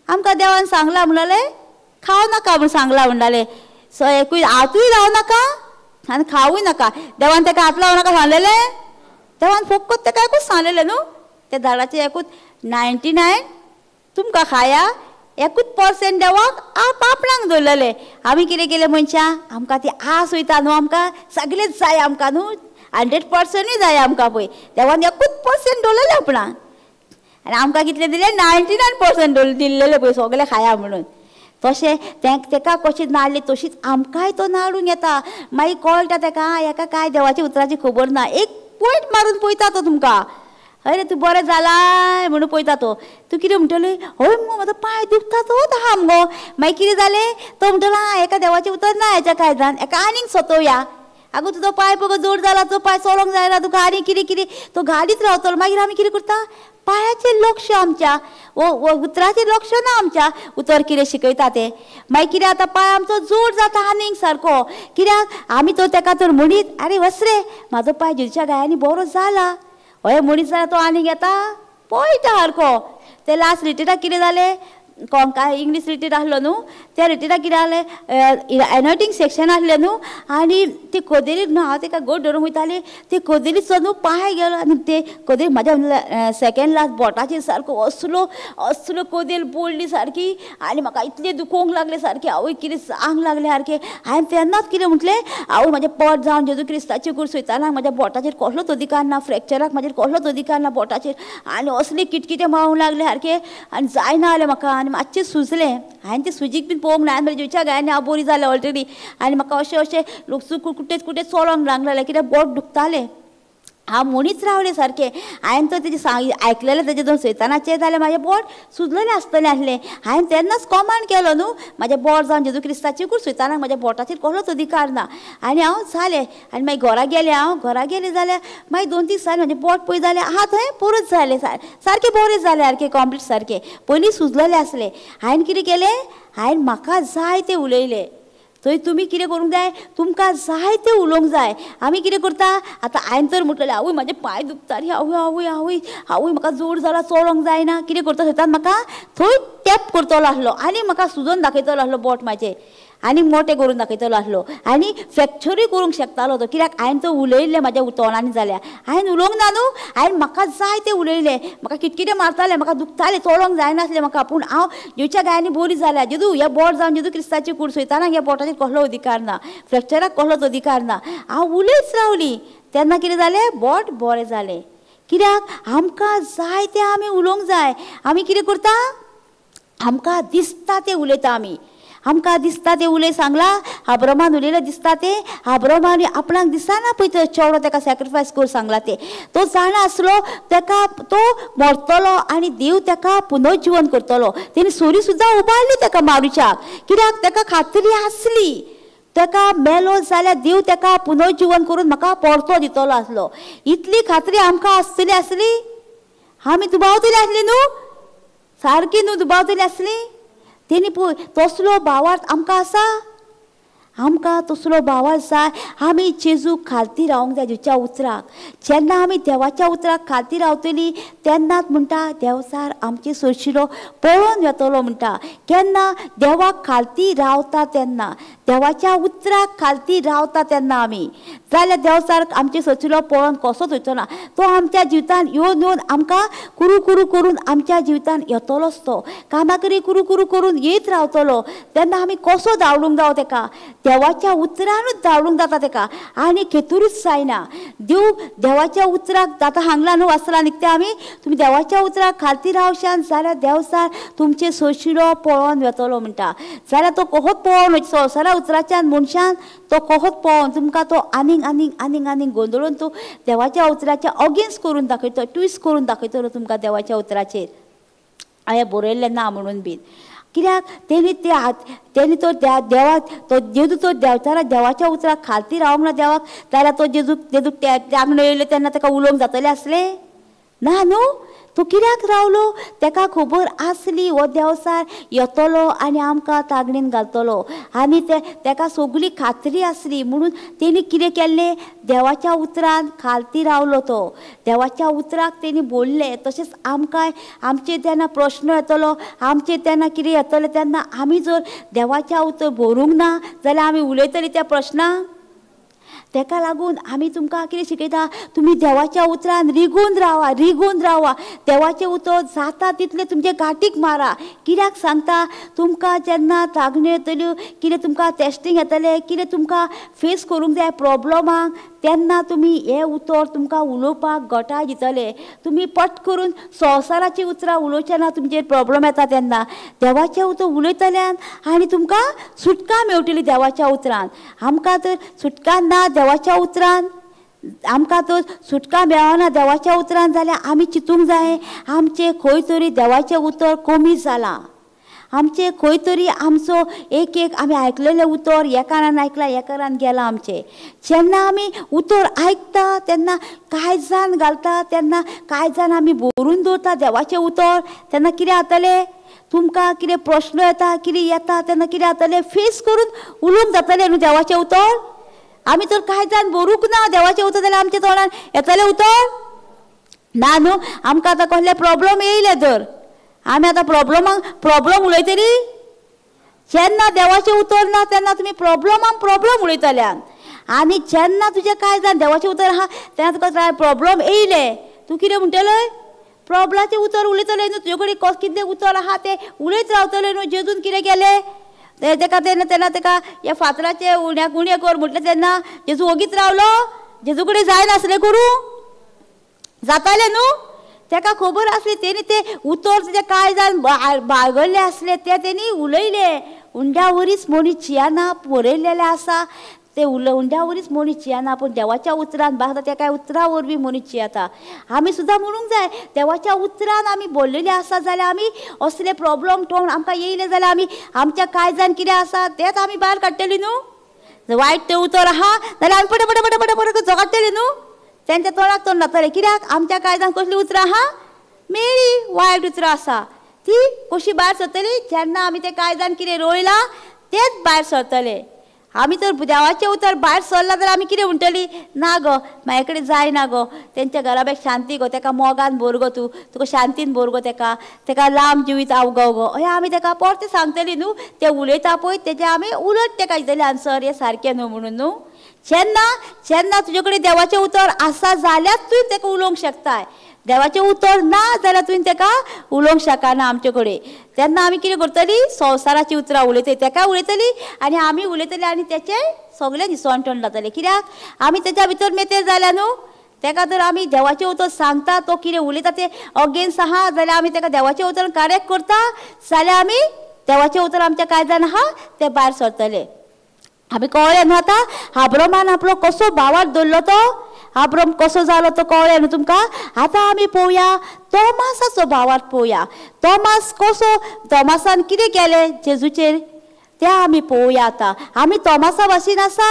Speaker 1: आमकां देवान सांगलां म्हणलें खावं नाका म्हूण सांगलां म्हणटालें, सो एकूय हातूय लावं नाका आनी खावूय नाका. देवान तेका हात लावं नाका सांगलेलें, देवान फकत तेका एकूच सांगलेलें न्हू, त्या झाडाचें एकूच 99 तुमकां खाया, एकूच पर्सेंट देवाक आपणाक दवरलेलें. आमी कितें केलें मनशां, आमकां ती आस वयता न्हू, आमकां सगळेंच जाय आमकां न्हू, 100%ूय जाय आमकां पळय. देवान एकूच पर्सेंट दवरलेलें आपणाक आनी आमकां कितलें दिलें, 99% दिल्लेलें पळय सगळें खाया म्हणून. तशें तेका कशें नाडलें तशीच आमकांय तो नाडूंक येता. मागीर कळटा तेका हेका कांय देवाच्या उतराची खबर ना, एक पॉयंट मारून पळयता तो तुमकां, अरे तूं बरें जालाय म्हणून पळयता तो. तूं कितें म्हणटली, हय मुगो म्हजो पांय दुखता तोच आहा मुगो. मागीर कितें जालें, तो म्हणटलो आं हेका देवाचें उतर ना हेच्या कांय जाण, हेका आनीक सतोवया, आगो तुजो पांय पळय जोड जाला, तो पांय चलोंक जायना तुका, आनी कितें कितें तो घालीत रावतलो. मागीर आमी कितें करता, पांयाचें लक्ष आमच्या उतराचें लक्ष ना आमच्या, उतर कितें शिकयता तें. मागीर कितें आतां पांय आमचो जोड जाता आनीक सारको, कित्याक आमी तो तेका तर म्हणीत आरे वच रे म्हाजो पांय जेजूच्या गायांनी बरो जाला, हय म्हणीत जाल्यार तो आनीक येता पळयता सारको. ते लास्ट रिट्रिटाक कितें जालें, काय इंग्लीश रिट्रीट आसलो न्हू, त्या रिट्रिटाक कितें जालें, एनोटींग सेक्शन आसलें न्हू, आनी ती कदेली न्हू हांव तेका गोड धरूंक वयताली, ती कदेलीचो न्हू पांय गेलो आनी ते कदेली म्हाज्या सेकेंड लास्ट बोटाचेर सारको असलो असलो कदेल पडली सारकी, आनी म्हाका इतलें दुखोवंक लागलें सारकें, आवय कितें सांग लागलें सारकें. हांवें तेन्नाच कितें म्हटलें, आवय म्हाजें पोट जावन जेजू क्रिस्ताची कूड सोयताना म्हाज्या बोटाचेर कसलोच अधिकार ना, फ्रॅक्चराक म्हाजेर कसलोच अधिकार ना बोटाचेर, आनी असले किटकिटे मारूंक लागले सारकें आनी जायना जालें म्हाका, आनी मातशें सुजलें. हांवें तें सुजीक बीन पळोवंक ना, हांवें जेजूच्या गायांनी हांव बरी जालें ऑलरेडी, आनी म्हाका अशें अशें लोक कुटेत कुटेत चलोंक लागलें, कित्याक बोट दुखतालें. हांव म्हणीच रावलें सारकें. हांवें तर तेजें आयकलेलें तेजें दोन सैतानाचें जाल्यार म्हाजें बोट सुजलेलें आसतलें आसलें. हांवें तेन्नाच कमांड केलो न्हू, म्हाजें बोट जावन जेजू क्रिस्ताची कूड सैतानाक म्हाज्या बोटाचेर कसलोच अधिकार ना. आनी हांव जालें, आनी मागीर घरा गेलें हांव, घरा गेलें जाल्यार मागीर 2 दीस जाले म्हाजें बोट पळय जालें आहा थंय परत जालें, सारकें बरें जालें सारकें कंप्लीट सारकें, पयलीं सुजलेलें आसलें. हांवें कितें केलें, हांवें म्हाका जाय तें उलयलें. थंय तुमी कितें करूंक जाय, तुमकां जाय तें उलोवंक जाय. आमी कितें करता आतां, हांवें तर म्हटलें आवय म्हाजे पांय दुखता रे, आवय आवय आवय आवय म्हाका जोड जाला चलोंक जायना, कितें करता सैतान म्हाका थंय टॅप करतलो आसलो आनी म्हाका सुजोवन दाखयतलो आसलो बोट म्हाजें, आनी मोटें करून दाखयतलो आसलो आनी फ्रॅक्चरूय करूंक शकतालो तो, कित्याक हांवें तो उलयल्लें म्हाज्या तोंडांनी जाल्यार. हांवें उलोवंक ना न्हू, हांवें म्हाका जाय तें उलयलें, म्हाका किटकिटें मारतालें, म्हाका दुखतालें, चलोंक जायनासलें म्हाका, पूण हांव जेजूच्या गायांनी बरी जाल्या. जेजू ह्या बोट जावन जेजू क्रिस्ताची कूड सैतानाक ह्या बोटाचेर कसलो अधिकार ना, फ्रॅक्चराक कसलोच अधिकार ना. हांव उलयत रावली तेन्ना कितें जालें, बोट बरें जालें. कित्याक आमकां जाय तें आमी उलोवंक जाय. आमी कितें करता, आमकां दिसता तें उलयता आमी, आमकां दिसता तें उलय सांगलां, आब्रामान उलयलें दिसता तें, आब्रामान आपणाक दिसना पळय तो चेडो तेका सॅक्रिफायस कर सांगलां तें, तो जाणा आसलो तेका तो मरतलो आनी देव तेका पुनर्जिवन करतलो. तेणी सुरी सुद्दां उबारली तेका मारुच्याक, कित्याक तेका खात्री आसली तेका मेलो जाल्यार देव तेका पुनर्जिवन करून म्हाका परतो दितलो आसलो. इतली खात्री आमकां आसतली आसली, आमी दुबावतली आसली न्हू, सारकी न्हू दुबावतली आसली. तेणी पळय तसलो भावार्थ आमकां आसा, आमकां तसलो भावार्थ जाय. आमी जेजूक खालती रावंक जाय, जेजूच्या उतराक. जेन्ना आमी देवाच्या उतराक खालती रावतली तेन्नाच म्हणटा देवचार आमचे सोशिलो पळोवन येतलो म्हणटा. केन्ना देवाक खालती रावता तेन्ना, देवाच्या उतराक खालती रावता तेन्ना आमी, जाल्यार देवचार आमचे सोशिलो पळोवन कसोच वयचो ना. तो आमच्या जिवितान येवन येवन आमकां कुरू कुरू करून आमच्या जिवितान येतलोच, तो कामाकरी कुरू कुरू करून येत रावतलो. तेन्ना आमी कसो धांवडूंक जावो तेका, देवाच्या उतरानूच धांवडूंक जाता तेका, आनी खेतूरूच जायना. देव देवाच्या उतराक आतां हांगला न्हू वाचला निकतें आमी, तुमी देवाच्या उतराक खालती रावशान जाल्यार देवचार तुमचे सोशिलो पळोवन वेतलो म्हणटा. जाल्यार तो कोहोत पळोवन वयता संवसारा उतराच्यान मनशान तो कोहोत पळोवन तुमकां तो आनीक आनीक आनीक आनीक गोंदळून तो देवाच्या उतराच्या अगेन्स्ट करून दाखयतलो, ट्विस्ट करून दाखयतलो तुमकां देवाच्या उतराचेर हांवें बरयल्लें ना म्हणून बीन. कित्याक तेणी ते तेणी तो देवाक तो जेजू तो देवचारा देवाच्या उतराक खालती रावंक ना देवाक, जाल्यार तो जेजू जेजूक त्यागणो येयलो तेन्ना ताका उलोवंक जातलें आसलें ना न्हू. तो कित्याक रावलो? तेका खबर आसली हो देंवचार येतलो आनी आमकां तागणीन घालतलो आनी ते तेका सगळी खात्री आसली म्हणून तेणी कितें केल्लें? देवाच्या उतरान खालती रावलो तो. देवाच्या उतराक तेणी बोल्लें. तशेंच आमकां आमचेर जेन्ना प्रश्न येतलो, आमचेर तेन्ना कितें येतलें तेन्ना आमी जर देवाच्या उतर भरूंक ना जाल्यार आमी उलयतली त्या प्रश्नाक. तेका लागून आमी तुमकां कितें शिकयता? तुमी देवाच्या उतरान रिगून रावा, रिगून रावा. देवाचें उतर जाता तितलें तुमचे गांठीक मारा. कित्याक सांगता? तुमकां जेन्ना तागण्यो येतल्यो, कितें तुमकां टेस्टींग येतलें, कितें तुमकां फेस करूंक जाय प्रोब्लमाक, तेन्ना तुमी हें उतर तुमकां उलोवपाक गटाय दितले. तुमी पट करून संवसाराचीं उतरां उलोवचें ना तुमचेर प्रोब्लम येता तेन्ना. देवाचें उतर उलयतल्यान आनी तुमकां सुटका मेळटली देवाच्या उतरान. आमकां तर सुटका ना देवाच्या उतरान, आमकां तर सुटका मेळना देवाच्या उतरान जाल्यार आमी चिंतूंक जाय आमचें खंय तरी देवाचें उतर कमी जालां. आमचें खंय तरी आमचो एक एक आमी आयकलेलें उतर एकारान आयकलां एकारान गेलां आमचें. जेन्ना आमी उतर आयकता तेन्ना कांय जाण घालता, तेन्ना कांय जाण आमी बरोवन दवरता देवाचें उतर. तेन्ना कितें जातलें? तुमकां कितें प्रश्न येता, कितें येता तेन्ना कितें जातलें? फेस करून उलोवंक जातलें न्हू देवाचें उतर. आमी तर कांय जाण बरोवंक ना देवाचें उतर जाल्यार आमच्या तोंडान येतलें उतर ना न्हू. आमकां आतां कसले प्रोब्लम येयले तर आमी आतां प्रोब्लमाक प्रोब्लम उलयतली. जेन्ना देवाचें उतर ना तेन्ना तुमी प्रोब्लमाक प्रोब्लम उलयतल्यान. आनी जेन्ना तुजें कांय जाण देवाचें उतर आहा तेन्ना तुका काय प्रोब्लम येयले तूं कितें म्हणटलें? प्रोब्लमाचें उतर उलयतलें न्हू. तुजे कडेन कितें उतर आहा तें उलयत रावतलें न्हू. जेजून कितें केलें तेका तेन्ना तेन्ना तेका ह्या फातराचें उण्याक उणें कर म्हटलें तेन्ना जेजू ओगीच रावलो? जेजू कडेन जायनासलें करूं जातालें न्हू. तेका खबर आसली तेणी तें उतर तेजें कांय जाण बाळगल्लें आसलें तें तेणी उलयलें. उंड्या वरीच मनीस चियाना बरयलेलें आसा ते उंड्या वरीच मनीस चियाना, पूण देवाच्या उतरान बागता त्या काय उतरा वरवीं मनीस चियाता. आमी सुद्दां म्हणूंक जाय देवाच्या उतरान आमी बोल्लेले आसा जाल्यार आमी असले प्रोब्लम तोंड आमकां येयले जाल्यार आमी आमच्या कांय जाण कितें आसा तेंच आमी भायर काडटली न्हू. वायट तें उतर आहा जाल्यार आमी पट पट पट पट पट झगडटली न्हू. तेंच्या तोंडाक तोंड जातलें. कित्याक आमच्या कांय कसलीं उतरां आहा? मेळ्ळी वायट उतरां आसा ती कशी भायर सरतली? जेन्ना आमी तें कांय जाण कितें रोयलां तेंच भायर सरतलें. आमी तर देवाचें उतर भायर सरलां जाल्यार आमी कितें म्हणटली? ना गो म्हाजे कडेन जायना गो, तेंच्या घराब्याक शांती गो, तेका मोगान भर गो, तूं तुका शांतीन भर गो, तेका तेका लांब जिवीत आवगो गो, अशें आमी तेका परतें सांगतली न्हू. तें उलयता पळय तेजें आमी उलट तेका दितली आन्सर हें सारकें न्हू म्हणून न्हू. जेन्ना जेन्ना तुजे कडेन देवाचें उतर आसा जाल्यार तुवें तेका उलोवंक शकताय. देवाचें उतर ना जाल्यार तुवें तेका उलोवंक शकना आमचे कडेन. तेन्ना आमी कितें करतली? संवसाराचीं उतरां उलयतली, तेका उलयतली आनी आमी उलयतली आनी तेचें सगळें निसणटण जातलें. कित्याक आमी तेच्या भितर मेतेर जाल्या न्हू. तेका जर आमी देवाचें उतर सांगता तो कितें उलयता तें अगेन्स्ट आहा जाल्यार आमी तेका देवाचें उतर करेक्ट करता जाल्यार आमी देवाचें उतर आमच्या कांय जाण आहा तें भायर सरतलें. आमी कळ्ळें न्हू आतां आब्रामान आपलो कसो भावार्थ दवरलो तो आब्राम कसो जालो तो कळ्ळें न्हू तुमकां. आतां आमी पळोवया तोमासाचो भावार्थ पळोवया. तोमास कसो, तोमासान कितें केलें जेजूचेर तें आमी पळोवया. आतां आमी तोमासा भाशेन आसा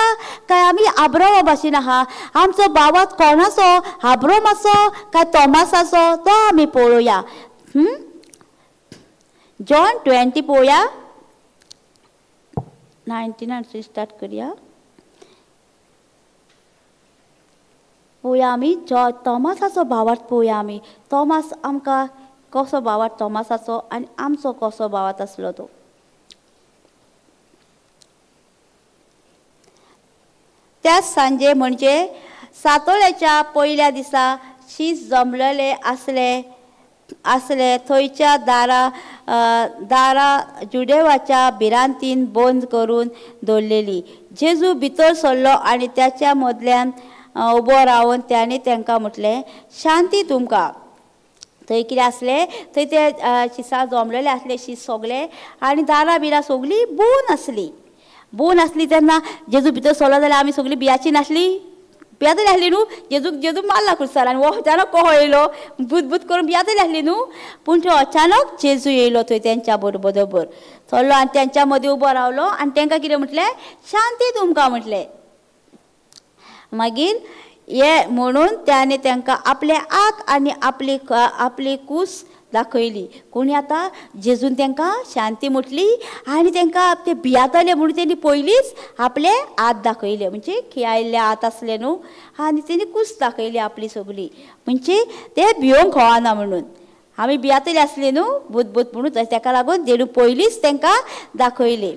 Speaker 1: काय आमी आब्रामा भाशेन आहा? आमचो भावार्थ कोणाचो, आब्रामाचो काय तोमासाचो तो आमी पळोवया. जॉन 20 पळोवया, 19 स्टार्ट करया. पळोवया आमी तोमासाचो भावार्थ पळोवया. आमी तोमास आमकां कसो भावार्थ तोमासाचो आनी आमचो कसो भावार्थ आसलो तो. त्याच सांजे म्हणजे सातोळ्याच्या पयल्या दिसा शीत जमलेले आसले आसले थंयच्या दारा दारा जुडेवाच्या भिरांतीन बंद करून दवरलेली. जेजू भितर सरलो आनी त्याच्या मदल्यान उबो रावन त्याने तांकां म्हटलें, शांती तुमकां. थंय कितें आसलें, थंय ते शिसां जमलेले आसले शीत सगळे आनी दारां बिरां सगळीं बंद आसली. बंद आसली तेन्ना जेजू भितर सरलो जाल्यार आमी सगळीं बियाची नासली, बियातली आसली न्हू. जेजूक जेजू मारला खुर्सार आनी हो अचानक कहो येयलो, भूत भूत करून बियातली आसली न्हू. पूण थंय अचानक जेजू येयलो थंय तेंच्या बरोबर बरोबर चल्लो आनी तेंच्या मदीं उबो रावलो आनी तेंकां कितें म्हटलें, शांती तुमकां म्हटलें. मागीर ये म्हणून त्याने तांकां आपले आत आनी आपली आपली कूस दाखयली. कोणी आतां जेजून तांकां शांती म्हटली आनी तांकां ते भियातले म्हणून तेणी पयलींच आपले हात दाखयले, म्हणजे खियायल्ले हात आसले न्हू, आनी तेणी कूस दाखयली आपली सगळी, म्हणजे ते भियोंक कळना म्हणून. आमी भियातले आसले न्हू भूत भूत म्हणून, ताका लागून जेणू पयलींच तांकां दाखयले.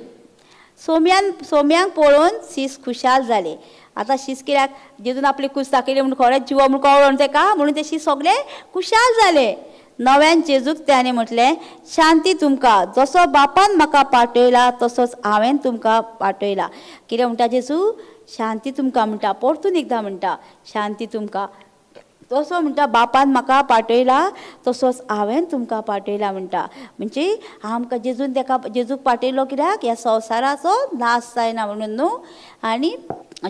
Speaker 1: सोम्यांक पळोवन शीस खुशाल जाले. आतां शीस कित्याक जेजून आपली कूस दाखयली म्हणून खरेंच जिवो म्हणून कळ्ळो न्हू ताका, म्हणून ते शीस सगळे खुशाल जाले. नव्यान जेजूक त्याने म्हटलें, शांती तुमकां, जसो बापान म्हाका पाठयला तसोच हांवें तुमकां पाठयला. कितें म्हणटा जेजू? शांती तुमकां म्हणटा, परतून एकदां म्हणटा शांती तुमकां. तसो म्हणटा बापान म्हाका पाठयला तसोच हांवें तुमकां पाठयला म्हणटा. म्हणजे आमकां जेजून ताका जेजूक पाठयलो कित्याक? ह्या संवसाराचो नाश जायना म्हणून न्हू. आनी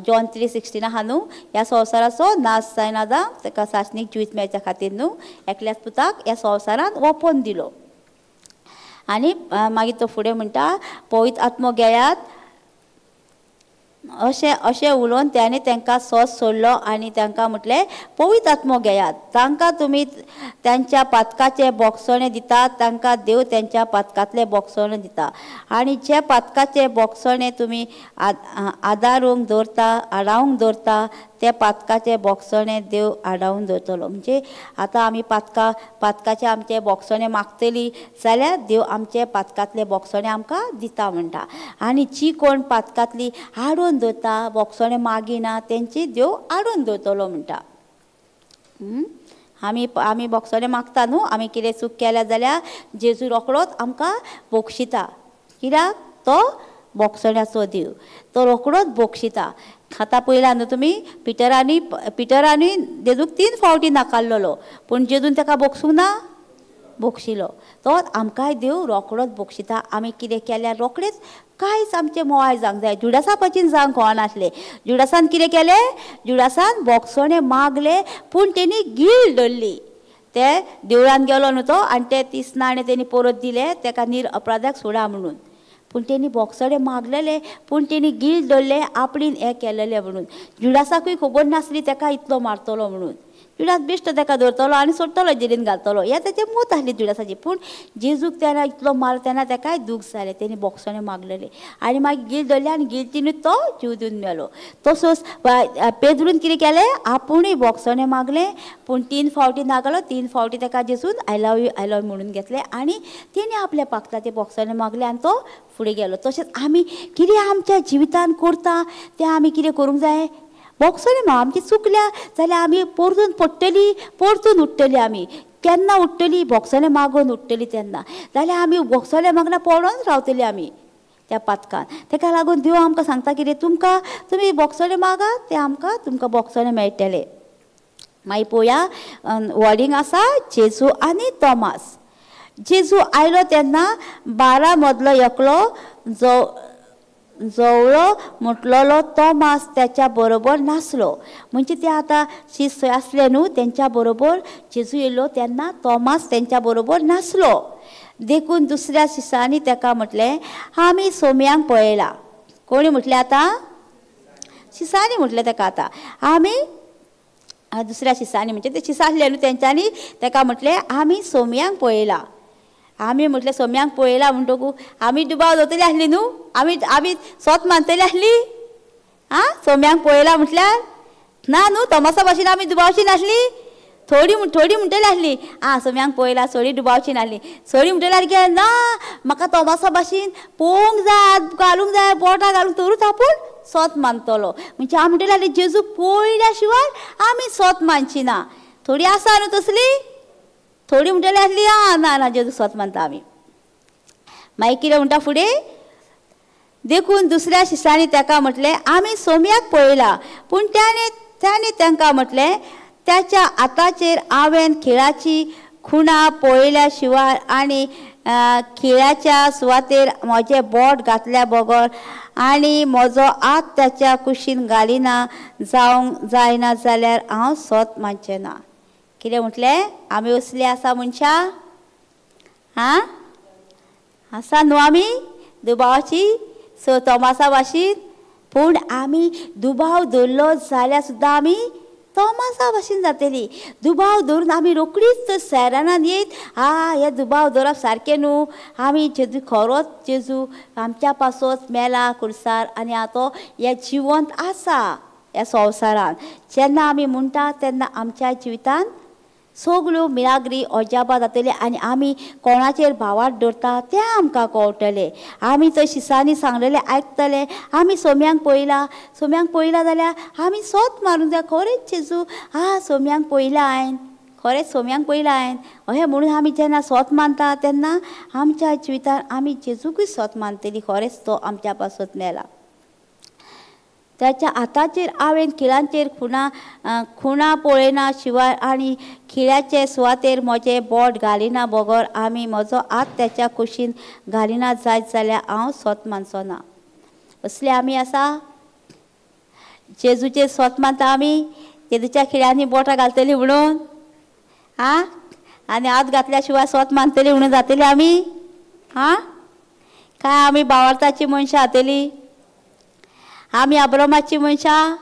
Speaker 1: जॉन 3:16 आहा न्हू, ह्या संवसाराचो नाश जायना जावं ताका सासणीक जिवीत मेळच्या खातीर न्हू एकल्याच पुताक ह्या संवसारांत ओपोवन दिलो. आनी मागीर तो फुडें म्हणटा, पवित्र आत्मो घेयात. अशें अशें उलोवन त्याने तांकां सोस सोडलो आनी तांकां म्हटलें, पवित्र आत्मो घेयात, तांकां तुमी त्यांच्या पातकाचे बोगसणे दितात, तांकां देव त्यांच्या पातकांतले बोगसणे दिता. आनी जे पातकाचे बोगसणे तुमी आदारूंक दवरता, आडावंक दवरता, ते पातकाचे बोगसणे देव आडावन दवरतलो. म्हणजे आतां आमी पातकाचे आमचे बोगसणे मागतली जाल्यार देव आमचे पातकांतले बोगसणे आमकां दिता म्हणटा. आनी जी कोण पातकांतली आडोवन दवरता, बोगसणे मागिना, तेंची देव आडोवन दवरतलो म्हणटा. आमी आमी बोगसणे मागता न्हू, आमी कितें चूक केल्या जाल्यार जेजू रोखडोच आमकां बोगशिता. कित्याक? तो बोगसण्याचो देव, तो रोखडोच बोगशिता. आतां पळयला न्हू तुमी, पिटरांनी जेजूक 3 फावटी नाकारलेलो, पूण जेजून ताका बोगसूंक ना, बोगशिलो. तो आमकांय देव रोखडोच बोगशिता. आमी कितें केल्यार रोखडेच कांयच आमचें मोवाय जावंक जाय. जुडासा पासून जावंक कळनासलें. जुडासान कितें केलें? जुडासान बोगसणे मागले, पूण तेणी गीळ धरली. ते देवळान गेलो न्हू तो, आनी ते 30 नाणे तेणी परत दिले ताका निर अपराधाक सोडा म्हणून. पूण तेणी बोगसणे मागलेले, पूण तेणी गीळ धरले आपणेन हें केलेलें म्हणून. जुडासाकूय खबर नासली ताका इतलो मारतलो म्हणून. जुडास बेश्टो ताका धरतलो आनी सोडटलो, जेलीन घालतलो, हें तेचें मत आसली जुडासाची. पूण जेजूक तेन्ना इतलो मार तेन्ना ताकाय दूख जालें, तेणी बोगसणे मागलेले आनी मागीर गीळ धरले आनी गिळतीनूच तो जीव दिवन मेलो. तसोच पेद्रून कितें केलें? आपुणूय बोगसणे मागलें, पूण 3 फावटी नागलो, 3 फावटी ताका जेजून I love you I love you म्हणून घेतलें आनी तेणी आपल्या पाकता ते बोगसणे मागले आनी तो फुडें गेलो. तशेंच आमी कितें आमच्या जिवितान करता तें आमी कितें करूंक जाय? बोगसणे मा आमची चुकल्या जाल्यार आमी परतून पडटली, परतून उठ्ठली. आमी केन्ना उठ्ठली? बोगसणे मागून उठ्ठली तेन्ना. जाल्यार आमी बोगसणे मागना पडोन रावतली आमी त्या पातकान. ताका लागून देव आमकां सांगता कितें, तुमकां तुमी बोगसणे मागात, ते आमकां तुमकां बोगसणे मेळटले. मागीर पळोवया वर्डींग आसा जेजू आनी तोमास. जेजू आयलो तेन्ना 12 मदलो एकलो जो जवळो म्हटलेलो तोमास त्याच्या बरोबर नासलो. म्हणजे ते आतां शीस थंय आसले न्हू तेंच्या बरोबर जेजू येयलो तेन्ना तोमास तेंच्या बरोबर नासलो. देखून दुसऱ्या शिसांनी ताका म्हटलें, आमी सोम्यांक पळयला. कोणी म्हटलें आतां? शिसांनी म्हटलें ताका. आतां आमी दुसऱ्या शिसांनी म्हणजे ते शिस आसले न्हू तेंच्यांनी ताका म्हटलें, आमी सोम्यांक पळयला. आमी म्हटलें सोम्यांक पळयला म्हणटकू आमी दुबाव दवरतली आसली न्हू, आमी आमी सोत मानतली आसली. आं, सोम्यांक पळयला म्हटल्यार ना न्हू, तोमासा भाशेन आमी दुबावची नासली. थोडी थोडी म्हणटली आसली, आं सोम्यांक पळयला, थोडी दुबावची नासली. थोडी म्हणटली आसली की ना म्हाका तोमासा भाशेन पळोवंक जाय, घालूंक जाय, बोटां घालूंक, तरूच आपूण सोत मानतलो. म्हणजे आमी म्हणटली आसली जेजूक पळयल्या शिवाय आमी सोत मानची ना. थोडी आसा न्हू तसली, थोडी म्हणटली आसली आं ना ना जेजूक सोत मानता आमी. मागीर कितें म्हणटा फुडें? देखून दुसऱ्या शिसांनी ताका म्हटलें, आमी सोम्याक पळयला. पूण त्याने तांकां म्हटलें, त्याच्या हाताचेर हांवें खिळाची खुणा पळयल्या शिवाय आनी खिळाच्या सुवातेर म्हजें बोट घातल्या बगर आनी म्हजो हात त्याच्या कुशीन घालिना जावंक जायना जाल्यार हांव सोत मानचें ना. कितें म्हटलें? आमी असली आसा मनशां, आं आसा न्हू आमी दुबावाची सो तोमासा भाशेन. पूण आमी दुबाव दवरलो जाल्यार सुद्दां आमी तोमासा भाशेन जातली. दुबाव धरून आमी रोखडीच तर सेरानान येयत आ हे दुबाव दवरप सारकें न्हू, आमी जेजू खरोच जेजू आमच्या पासत मेला खुर्सार आनी आतां तो हे जिवंत आसा ह्या संवसारान. जेन्ना आमी म्हणटा तेन्ना आमच्या जिवितान सगल्यो मिराग्री अजापां जातली आनी आमी कोणाचेर भावार्थ दवरता तें आमकां कळटलें. आमी थंय शिसांनी सांगलेलें आयकतले. आमी सोम्यांक पळयला, सोम्यांक पळयला जाल्यार आमी सोत मारून जाय खरेंच जेजू आ सोम्यांक पळयला हांवें, खरेंच सोम्यांक पळयला हांवें अशें म्हणून आमी जेन्ना सोत मानता तेन्ना आमच्या जिवितान आमी जेजूकूय सोत मानतली, खरेंच तो आमच्या पासत मेला. त्याच्या हाताचेर हांवें खिळांचेर खुणा पळयना शिवाय आनी खिळ्याचे सुवातेर म्हजें बोट घालिना बगर आमी म्हजो हात त्याच्या कुशीन घालिना जायत जाल्यार हांव सोत मानचो ना. असले आमी आसा जेजूचेर सोत मानता आमी, जेजूच्या खिळ्यांनी बोटां घालतली म्हणून आं, आनी हात घातल्या शिवाय सोत मानतली म्हणून जातली आमी आं? काय आमी भावार्थाची मनशां जातली? आमी आब्रामाची मनशां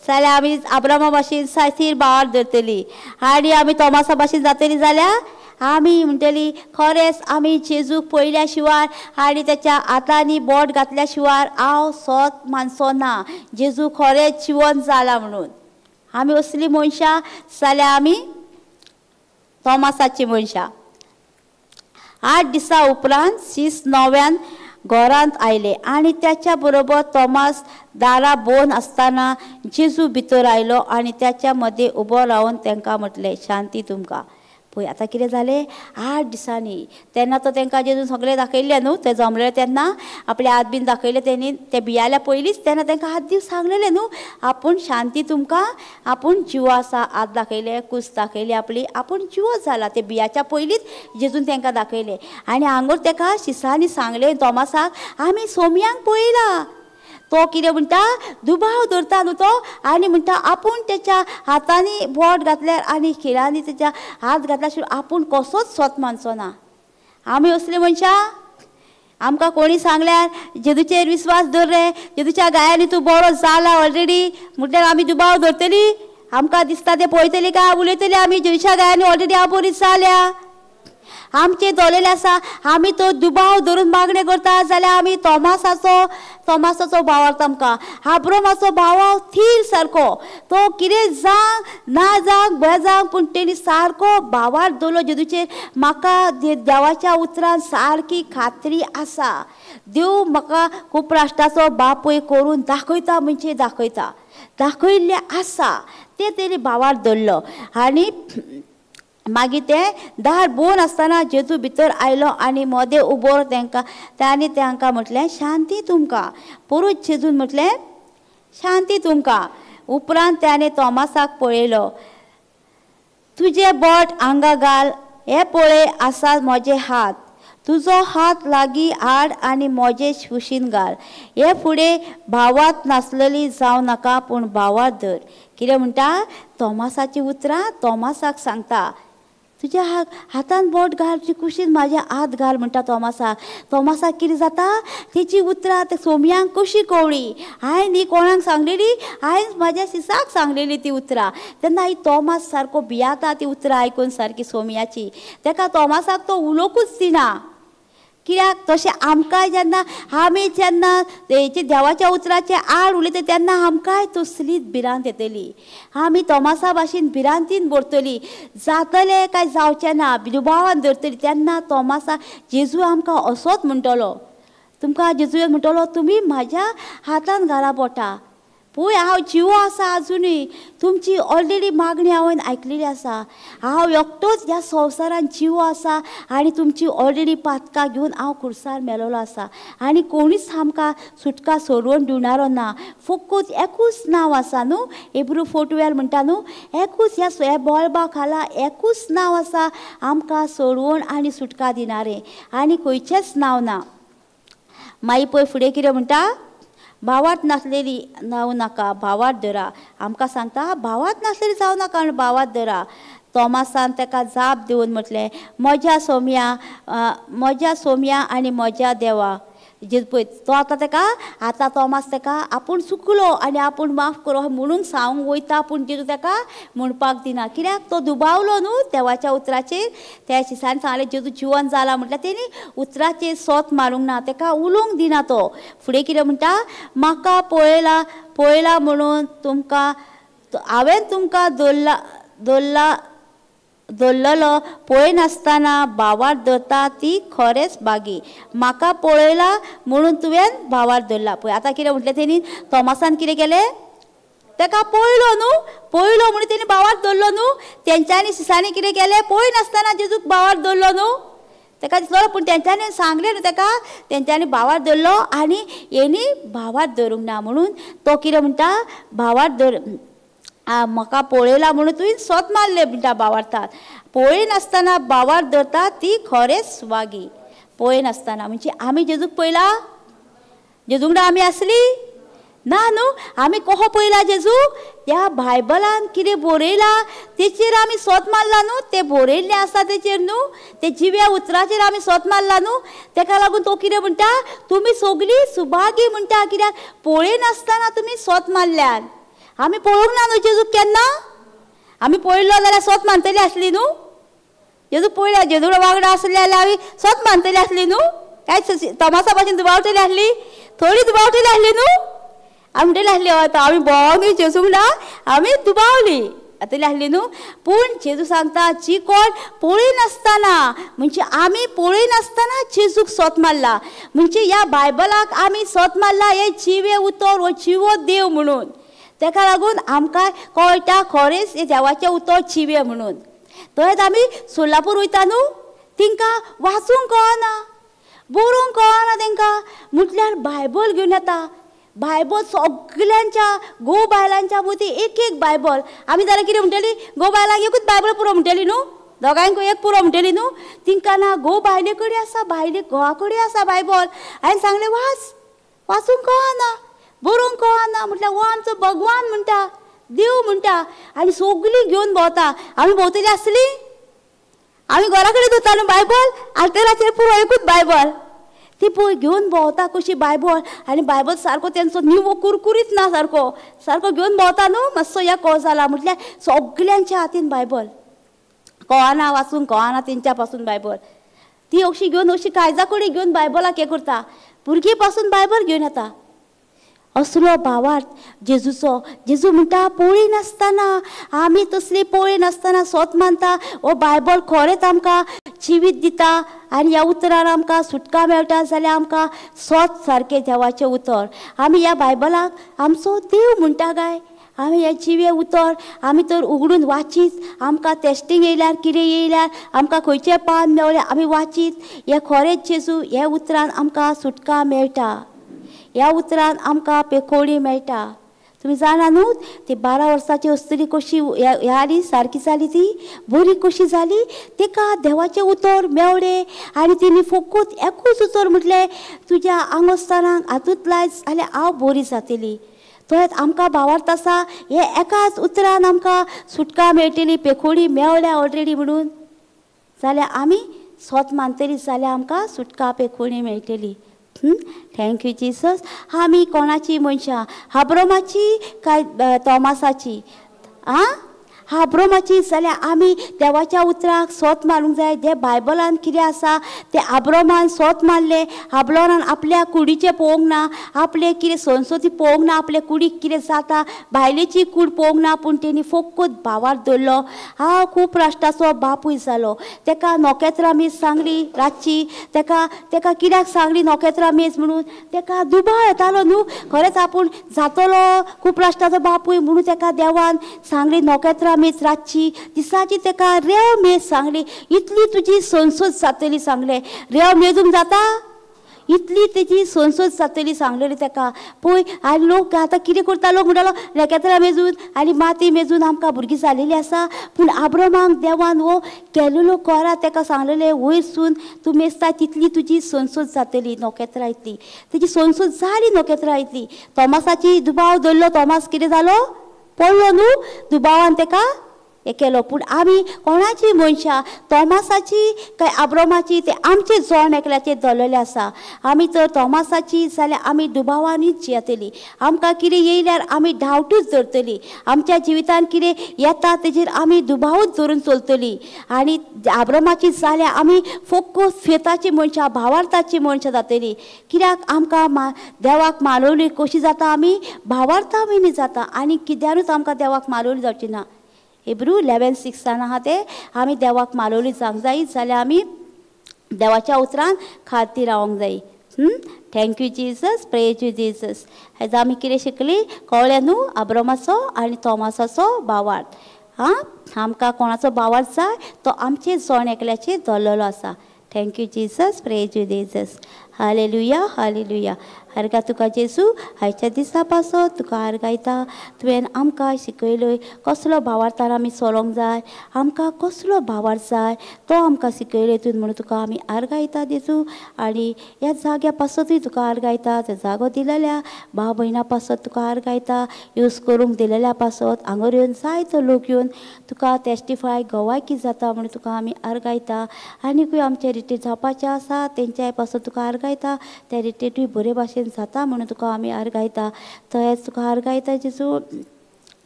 Speaker 1: जाल्यार आमी आब्रामा भाशेन साथीर भावार धरतली आनी आमी तोमासा भाशेन जातली जाल्यार आमी म्हणटली खरेंच आमी जेजूक पळयल्या शिवाय आनी त्याच्या हातांनी बोट घातल्या शिवाय हांव सोत मानचो ना, जेजू खरेंच जिवन जाला म्हणून. आमी असली मनशां जाल्यार आमी तोमासाची मनशां. 8 दिसां उपरांत शीस नव्यान घरांत आयले आनी त्याच्या बरोबर तोमास दारा बोन आसतना जेजू भितर आयलो आनी त्याच्या मदें उबो रावन तांकां म्हटलें शांती तुमकां. पळय आतां कितें जालें, 8 दिसांनी तेन्ना तो तांकां जेजून सगळें दाखयल्लें न्हू, ते जमलें तेन्ना आपले हात बीन दाखयले तेणी, ते बियाल्या पयलींच तेन्ना तांकां हात दीस सांगलेलें न्हू आपूण शांती तुमकां, आपूण जिवो आसा, हात दाखयले कूस दाखयली आपली, आपूण जिवो जाला. ते बियाच्या पयलींच जेजून तांकां दाखयलें आनी हांगोर ताका शिसांनी सांगलें तोमासाक आमी सोम्यांक पळयला. तो कितें म्हणटा दुबाव धरता न्हू तो आनी म्हणटा आपूण तेच्या हातांनी बोट घातल्यार आनी खिळांनी तेच्या हात घातल्या शिवाय आपूण कसोच सोत मानचो ना. आमी असली मनशां, आमकां कोणी सांगल्यार जेजूचेर विस्वास दवर रे, जेजूच्या गायांनी तूं बरो जाला ऑलरेडी म्हटल्यार आमी दुबाव धरतली? आमकां दिसता तें पळयतली काय उलयतली आमी जेजूच्या गायांनी ऑलरेडी हांव बरी जाल्या? आमचे दोलेले आसा आमी तो दुबाव धरून मागणें करता जाल्यार आमी तोमासाचो भावार्थ आमकां आब्रामाचो भाव थीर सारको, तो कितें जावं ना जावं बरें जावं पूण तेणी सारको भावार्थ दवरलो जेजूचेर. म्हाका देवाच्या उतरान सारकी खात्री आसा, देव म्हाका खूब राष्ट्राचो बापूय करून दाखयता म्हणजे दाखयता, दाखयल्लें आसा तें तेणी भावार्थ दवरलो. आनी मागीर तें दार बोन आसतना जेजू भितर आयलो आनी मदें उबो तांकां तांणी तांकां म्हटलें शांती तुमकां. परत जेजून म्हटलें शांती तुमकां. उपरांत ताणें तोमासाक पळयलो, तुजें बोट हांगा घाल, हे पळय आसा म्हजे हात, तुजो हात लागीं हाड आनी म्हजे कुशीन घाल. हे फुडें भावात नासलेली जावं नाका पूण भावात धर. कितें म्हणटा तोमासाची उतरां तोमासाक सांगता, तुज्या हातान बोट घाल, तुजे कुशीन म्हाज्या हात घाल म्हणटा तोमासाक. तोमासाक कितें जाता, तेची उतरां ते सोम्यांक कशी कवळी, हांवें न्ही कोणाक सांगलेली, हांवें म्हाज्या शिसाक सांगलेली ती उतरां. तेन्ना ही तोमास सारको भियाता ती उतरां आयकून सारकी सोम्याची, तेका तोमासाक तो उलोवंकूच दिना. कित्याक तशें आमकांय जेन्ना आमी जेन्ना देवाच्या उतराचे आड उलयता तेन्ना आमकांय तसलीच भिरांत येतली, आमी तोमासा भाशेन भिरांतीन भरतली, जातलें काय जावचें ना दुबावान धरतली. तेन्ना तोमासा जेजू आमकां असोच म्हणटलो, तुमकां जेजू म्हणटलो तुमी म्हाज्या हातान घाला बोटां, पळय हांव जिवो आसा आजुनूय, तुमची ऑलरेडी मागणी हांवें आयकलेली आसा, हांव एकटोच ह्या संवसारान जिवो आसा आनी तुमची ऑलरेडी पातकां घेवन हांव खुर्सार मेलोलो आसा आनी कोणीच आमकां सुटका सोडोवन दिवणारो ना. फकत एकूच नांव आसा न्हू, हिब्रू 4:12 म्हणटा न्हू, एकूच ह्या बॉल्बा खाला एकूच नांव आसा आमकां सोडोवन आनी सुटका दिणारें, आनी खंयचेंच नांव ना. मागीर पळय फुडें कितें म्हणटा, भावात नासलेली जावं नाका भावात धरा. आमकां सांगता भावात नासलेली जावं नाका आनी भावात धरा. तोमासान ताका जाप दिवन म्हटलें म्हज्या सोम्या, म्हज्या सोम्या आनी म्हज्या देवा. जेजू पळय तो आतां तेका आतां तोमास तेका आपूण चुकलो आनी आपूण माफ करो म्हणून सांगूंक वयता, पूण जेजू तेका म्हणपाक दिना. कित्याक तो दुबावलो न्हू देवाच्या उतराचेर. त्या शिसान सांगलें जेजू जिवन जाला म्हटल्यार तेणी उतराचेर सोत मारूंक ना, तेका उलोवंक दिना. तो फुडें कितें म्हणटा, म्हाका पळयला पळयला म्हणून तुमकां हांवें तुमकां दवरला दवरला दवरलेलो पळयनासतना भावार धरता ती खरेंच बागी. म्हाका पळयला म्हणून तुवें भावार धरला. पळय आतां कितें म्हटलें तेणी, तोमासान कितें केलें, तेका पळयलो न्हू, पळयलो म्हणून तेणी भावार धरलो न्हू. तेंच्यांनी शिसांनी कितें केलें, पळयनासतना जेजूक भावार धरलो न्हू, तेका दिसलो. पूण तेंच्यांनी सांगलें न्हू तेका, तेंच्यांनी भावार धरलो आनी हेणी भावार धरूंक ना. म्हणून तो कितें म्हणटा, भावार धर म्हाका पळयला म्हणून तुवें सोत मारलें म्हणटा भावार्थात. पळयनासतना भावार धरता ती खरेंच वागी. पळयनासतना म्हणजे आमी जेजूक पळयला, जेजू वांगडा आमी आसली ना न्हू. आमी कसो पळयला जेजूक, त्या बायबलान कितें बरयलां तेचेर आमी सोत मारला न्हू, तें बरयल्लें आसा तेचेर न्हू, ते जिव्या उतराचेर आमी सोत मारला न्हू. तेका लागून तो कितें म्हणटा, तुमी सगळीं सुभागी म्हणटा, कित्याक पळयनासतना तुमी सोत मारल्यात. आमी पळोवंक ना न्हू जेजूक केन्ना, आमी पळयलो जाल्यार सोत मानतली आसली न्हू. जेजू पळयला, जेजू वांगडा आसले जाल्यार आमी सोत मानतली आसली न्हू, काय तोमासा भाशेन दुबावतली आसली, थोडी दुबावतली आसली न्हू. आमी म्हणटली आसली हय आमी भोंवून जेजू वांगडा आमी दुबावली आतली आसली न्हू. पूण जेजू सांगता जी कोण पळयनासतना, म्हणजे आमी पळयनासतना जेजूक सोत मारला, म्हणजे ह्या बायबलाक आमी सोत मारला, हे जिवे उतर हो जिवो देव म्हणून. तेका लागून आमकां कळटा खरेंच हें देवाचें उतर जिवें म्हणून. तशेंच आमी सोलापूर वयता न्हू, तेंकां वाचूंक कळना, बरोवंक कळना तेंकां, म्हटल्यार बायबल घेवन येता. बायबल सगल्यांच्या घोव बायलांच्या भोवती एक एक बायबल. आमी जाल्यार कितें म्हणटली, घोव बायलांक एकूच बायबल पुरो म्हणटली न्हू, दोगांयकूय एक पुरो म्हणटली न्हू. तेंकां ना, घोव बायले कडेन आसा, बायले घोवा कडेन आसा बायबल. हांवें सांगलें वाच, वाचूंक कळना, बरोवंक कळना, म्हटल्यार हो आमचो भगवान म्हणटा, देव म्हणटा, आनी सगळीं घेवन भोंवता. आमी भोंवतली आसली, आमी घरा कडेन दवरता न्हू बायबल, आल्तेराचेर पुरो एकूच बायबल. ती पळय घेवन भोंवता कशी बायबल, आनी बायबल सारको तेंचो निवो कुरकुरीत ना, सारको सारको घेवन भोंवता न्हू, मातसो ह्या को जाला. म्हटल्यार सगल्यांच्या हातीन बायबल, कळना वाचूंक कळना तेंच्या पासून बायबल. ती अशी घेवन अशी काळजा कडेन घेवन बायबलाक हें करता, भुरगीं पासून बायबल घेवन येता. असलो भावार्थ जेजूचो. जेजू म्हणटा पळयनासतना आमी तसली पळयनासतना सोत मानता, हो बायबल खरेंच आमकां जिवीत दिता आनी ह्या उतरान आमकां सुटका मेळटा, जाल्यार आमकां सोत सारकें देवाचें उतर. आमी ह्या बायबलाक आमचो देव म्हणटा काय, आमी हें जिवें उतर आमी तर उगडून वाचीत, आमकां टेस्टींग येयल्यार कितें येयल्यार आमकां खंयचें पान मेवलें आमी वाचीत. हें खरेंच जेजू ह्या उतरान आमकां सुटका मेळटा, ह्या उतरान आमकां पेखोळी मेळटा. तुमी जाणा न्हू ती 12 वर्सांची अस्तुरी कशी ह्या आली सारकी जाली, ती बरी कशी जाली, तिका देवाचें उतर मेवलें आनी तिणी फकत एकूच उतर म्हटलें, तुज्या आंगोस्थानाक हातूंत लाय जाल्यार हांव बरी जातली. तशेंच आमकां भावार्थ आसा हे एकाच उतरान आमकां सुटका मेळटली, पेखोळी मेवल्या ऑलरेडी म्हणून, जाल्यार आमी सोत मानतली जाल्यार आमकां सुटका पेखोळी मेळटली. Thank you Jesus. आमी कोणाची मनशां, हाब्रोमाची काय तोमासाची? आं, आब्रोमाची जाल्यार आमी देवाच्या उतराक सोत मारूंक जाय. जें बायबलान कितें आसा तें आब्रोमान सोत मारलें. आब्रोमान आपल्या कुडीचें पळोवंक ना, आपलें कितें संस्कृती पळोवंक ना, आपले कुडीक कितें जाता, बायलेची कूड पळोवंक ना, पूण तेणी फकत भावार दवरलो. हांव खूब राष्ट्राचो बापूय जालो. तेका नखेत्रां मेज सांगली रातची, तेका तेका कित्याक सांगली नखेत्रां मेज म्हणून? तेका दुबाव येतालो न्हू, खरेंच आपूण जातलो खूब राष्ट्राचो बापूय म्हणून तेका देवान सांगली नखेत्रां मेज रातची. दिसाची तेका रेंव मेज सांगली, इतली तुजी संसद जातली सांगलें. रेंव मेजूंक जाता इतली तेजी संसद जातली सांगलेली तेका. पळय आनी लोक आतां कितें करता, लोक म्हणटालो नखेत्रां मेजून आनी माती मेजून आमकां भुरगीं जालेलीं आसा. पूण आब्रमाक देवान हो केलेलो कोरा तेका सांगलेलें, वयरसून तूं मेजता तितली तुजी संसद जातली नखेत्रां इतली. तेजी संसद जाली नखेत्रां इतली. तोमासाची दुबाव दवरलो, तोमास कितें जालो, पडलो न्हू दुबावान, तेका हें केलो. पूण आमी कोणाची मनशां, तोमासाची काय आब्रोमाची, ते आमचे जण एकल्याचेर दवरलेलें आसा. आमी तर तोमासाची जाल्यार आमी दुबावानूच जियेतली. आमकां कितें येयल्यार आमी डावटूच धरतली. आमच्या जिवितान कितें येता तेजेर आमी दुबावूच धरून चलतली. आनी आब्रोमाची जाल्यार आमी फोकस फेताची मनशां, भावार्थाची मनशां जातली. कित्याक आमकां देवाक मानवली कशी जाता, आमी भावार्था विणी जाता आनी कित्यानूच आमकां देवाक मानवली जावची ना. हिब्रू 11:6 आहा ते आमी देवाक मालवली जावंक जाय जाल्यार आमी देवाच्या उतरान खातीर रावंक जाय. Thank you Jesus, praise you Jesus. Has आमी कितें शिकली कळ्ळें न्हू? आब्रोमाचो आनी तोमासाचो भावार्थ. आं, आमकां कोणाचो भावार्थ जाय तो आमचे जण एकल्याचेर दवरलेलो आसा. Thank you Jesus, praise you Jesus. Hallelujah, hallelujah. आर्गां तुका जेजू, आयच्या दिसा पासत तुका आर्गायता. तुवें आमकां शिकयलय कसलो भावार्थान आमी चलोंक जाय, आमकां कसलो भावार्थ जाय तो आमकां शिकयलय तुवें, म्हणून तुका आमी आर्गायता जेजू. आनी ह्या जाग्या पासतूय तुका आर्गायता. त्या जागो दिलेल्या भाव भयणा पासत तुका आर्गायता. यूज करूंक दिलेल्या पासत हांगर येवन जायतो लोक येवन तुका टेस्टिफाय गवायकी जाता म्हणून तुका आमी आर्गायता. आनीकूय आमचे रिट्रीट जावपाचें आसा तेंच्याय पासत तुका आर्गायता. त्या रिट्रीटूय बरे भाशेन जाता म्हणून तुका आमी आर्गायता. तहेंच तुका आर्गायता जेजू.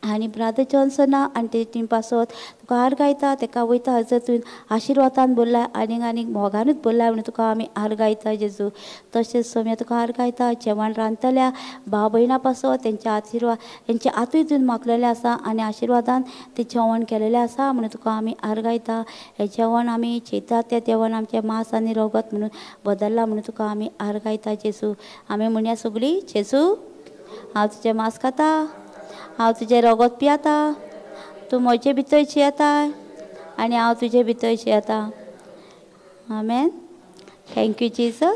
Speaker 1: आनी ब्रादर जॉन्सना आनी तेजे टीम पासत तुका आर्गायता. तेका वयता हजर तुवें आशिर्वादान भरला आनीक आनीक मोगानूच भरला म्हणून तुका आमी आर्गायता जेजू. तशेंच सोम्या तुका आर्गायता. जेवण रांदतल्या भाव भयणा पासत तेंच्या आशिर्वाद तेंच्या हातूय तुवें मागलेलें आसा आनी आशिर्वादान तें जेवण केलेलें आसा म्हणून तुका आमी आर्गायता. हें जेवण आमी जेयतात तें जेवण आमचें मांस आनी रगत म्हणून बदल्लां म्हणून तुका आमी आर्गायता जेजू. आमी म्हणया सगळीं, जेजू हांव तुजें मांस खाता, हांव तुजें रगत पियेता, तूं म्हजे भितर जियेता आनी हांव तुजे भितर जियेता. आमेन. Thank you Jesus.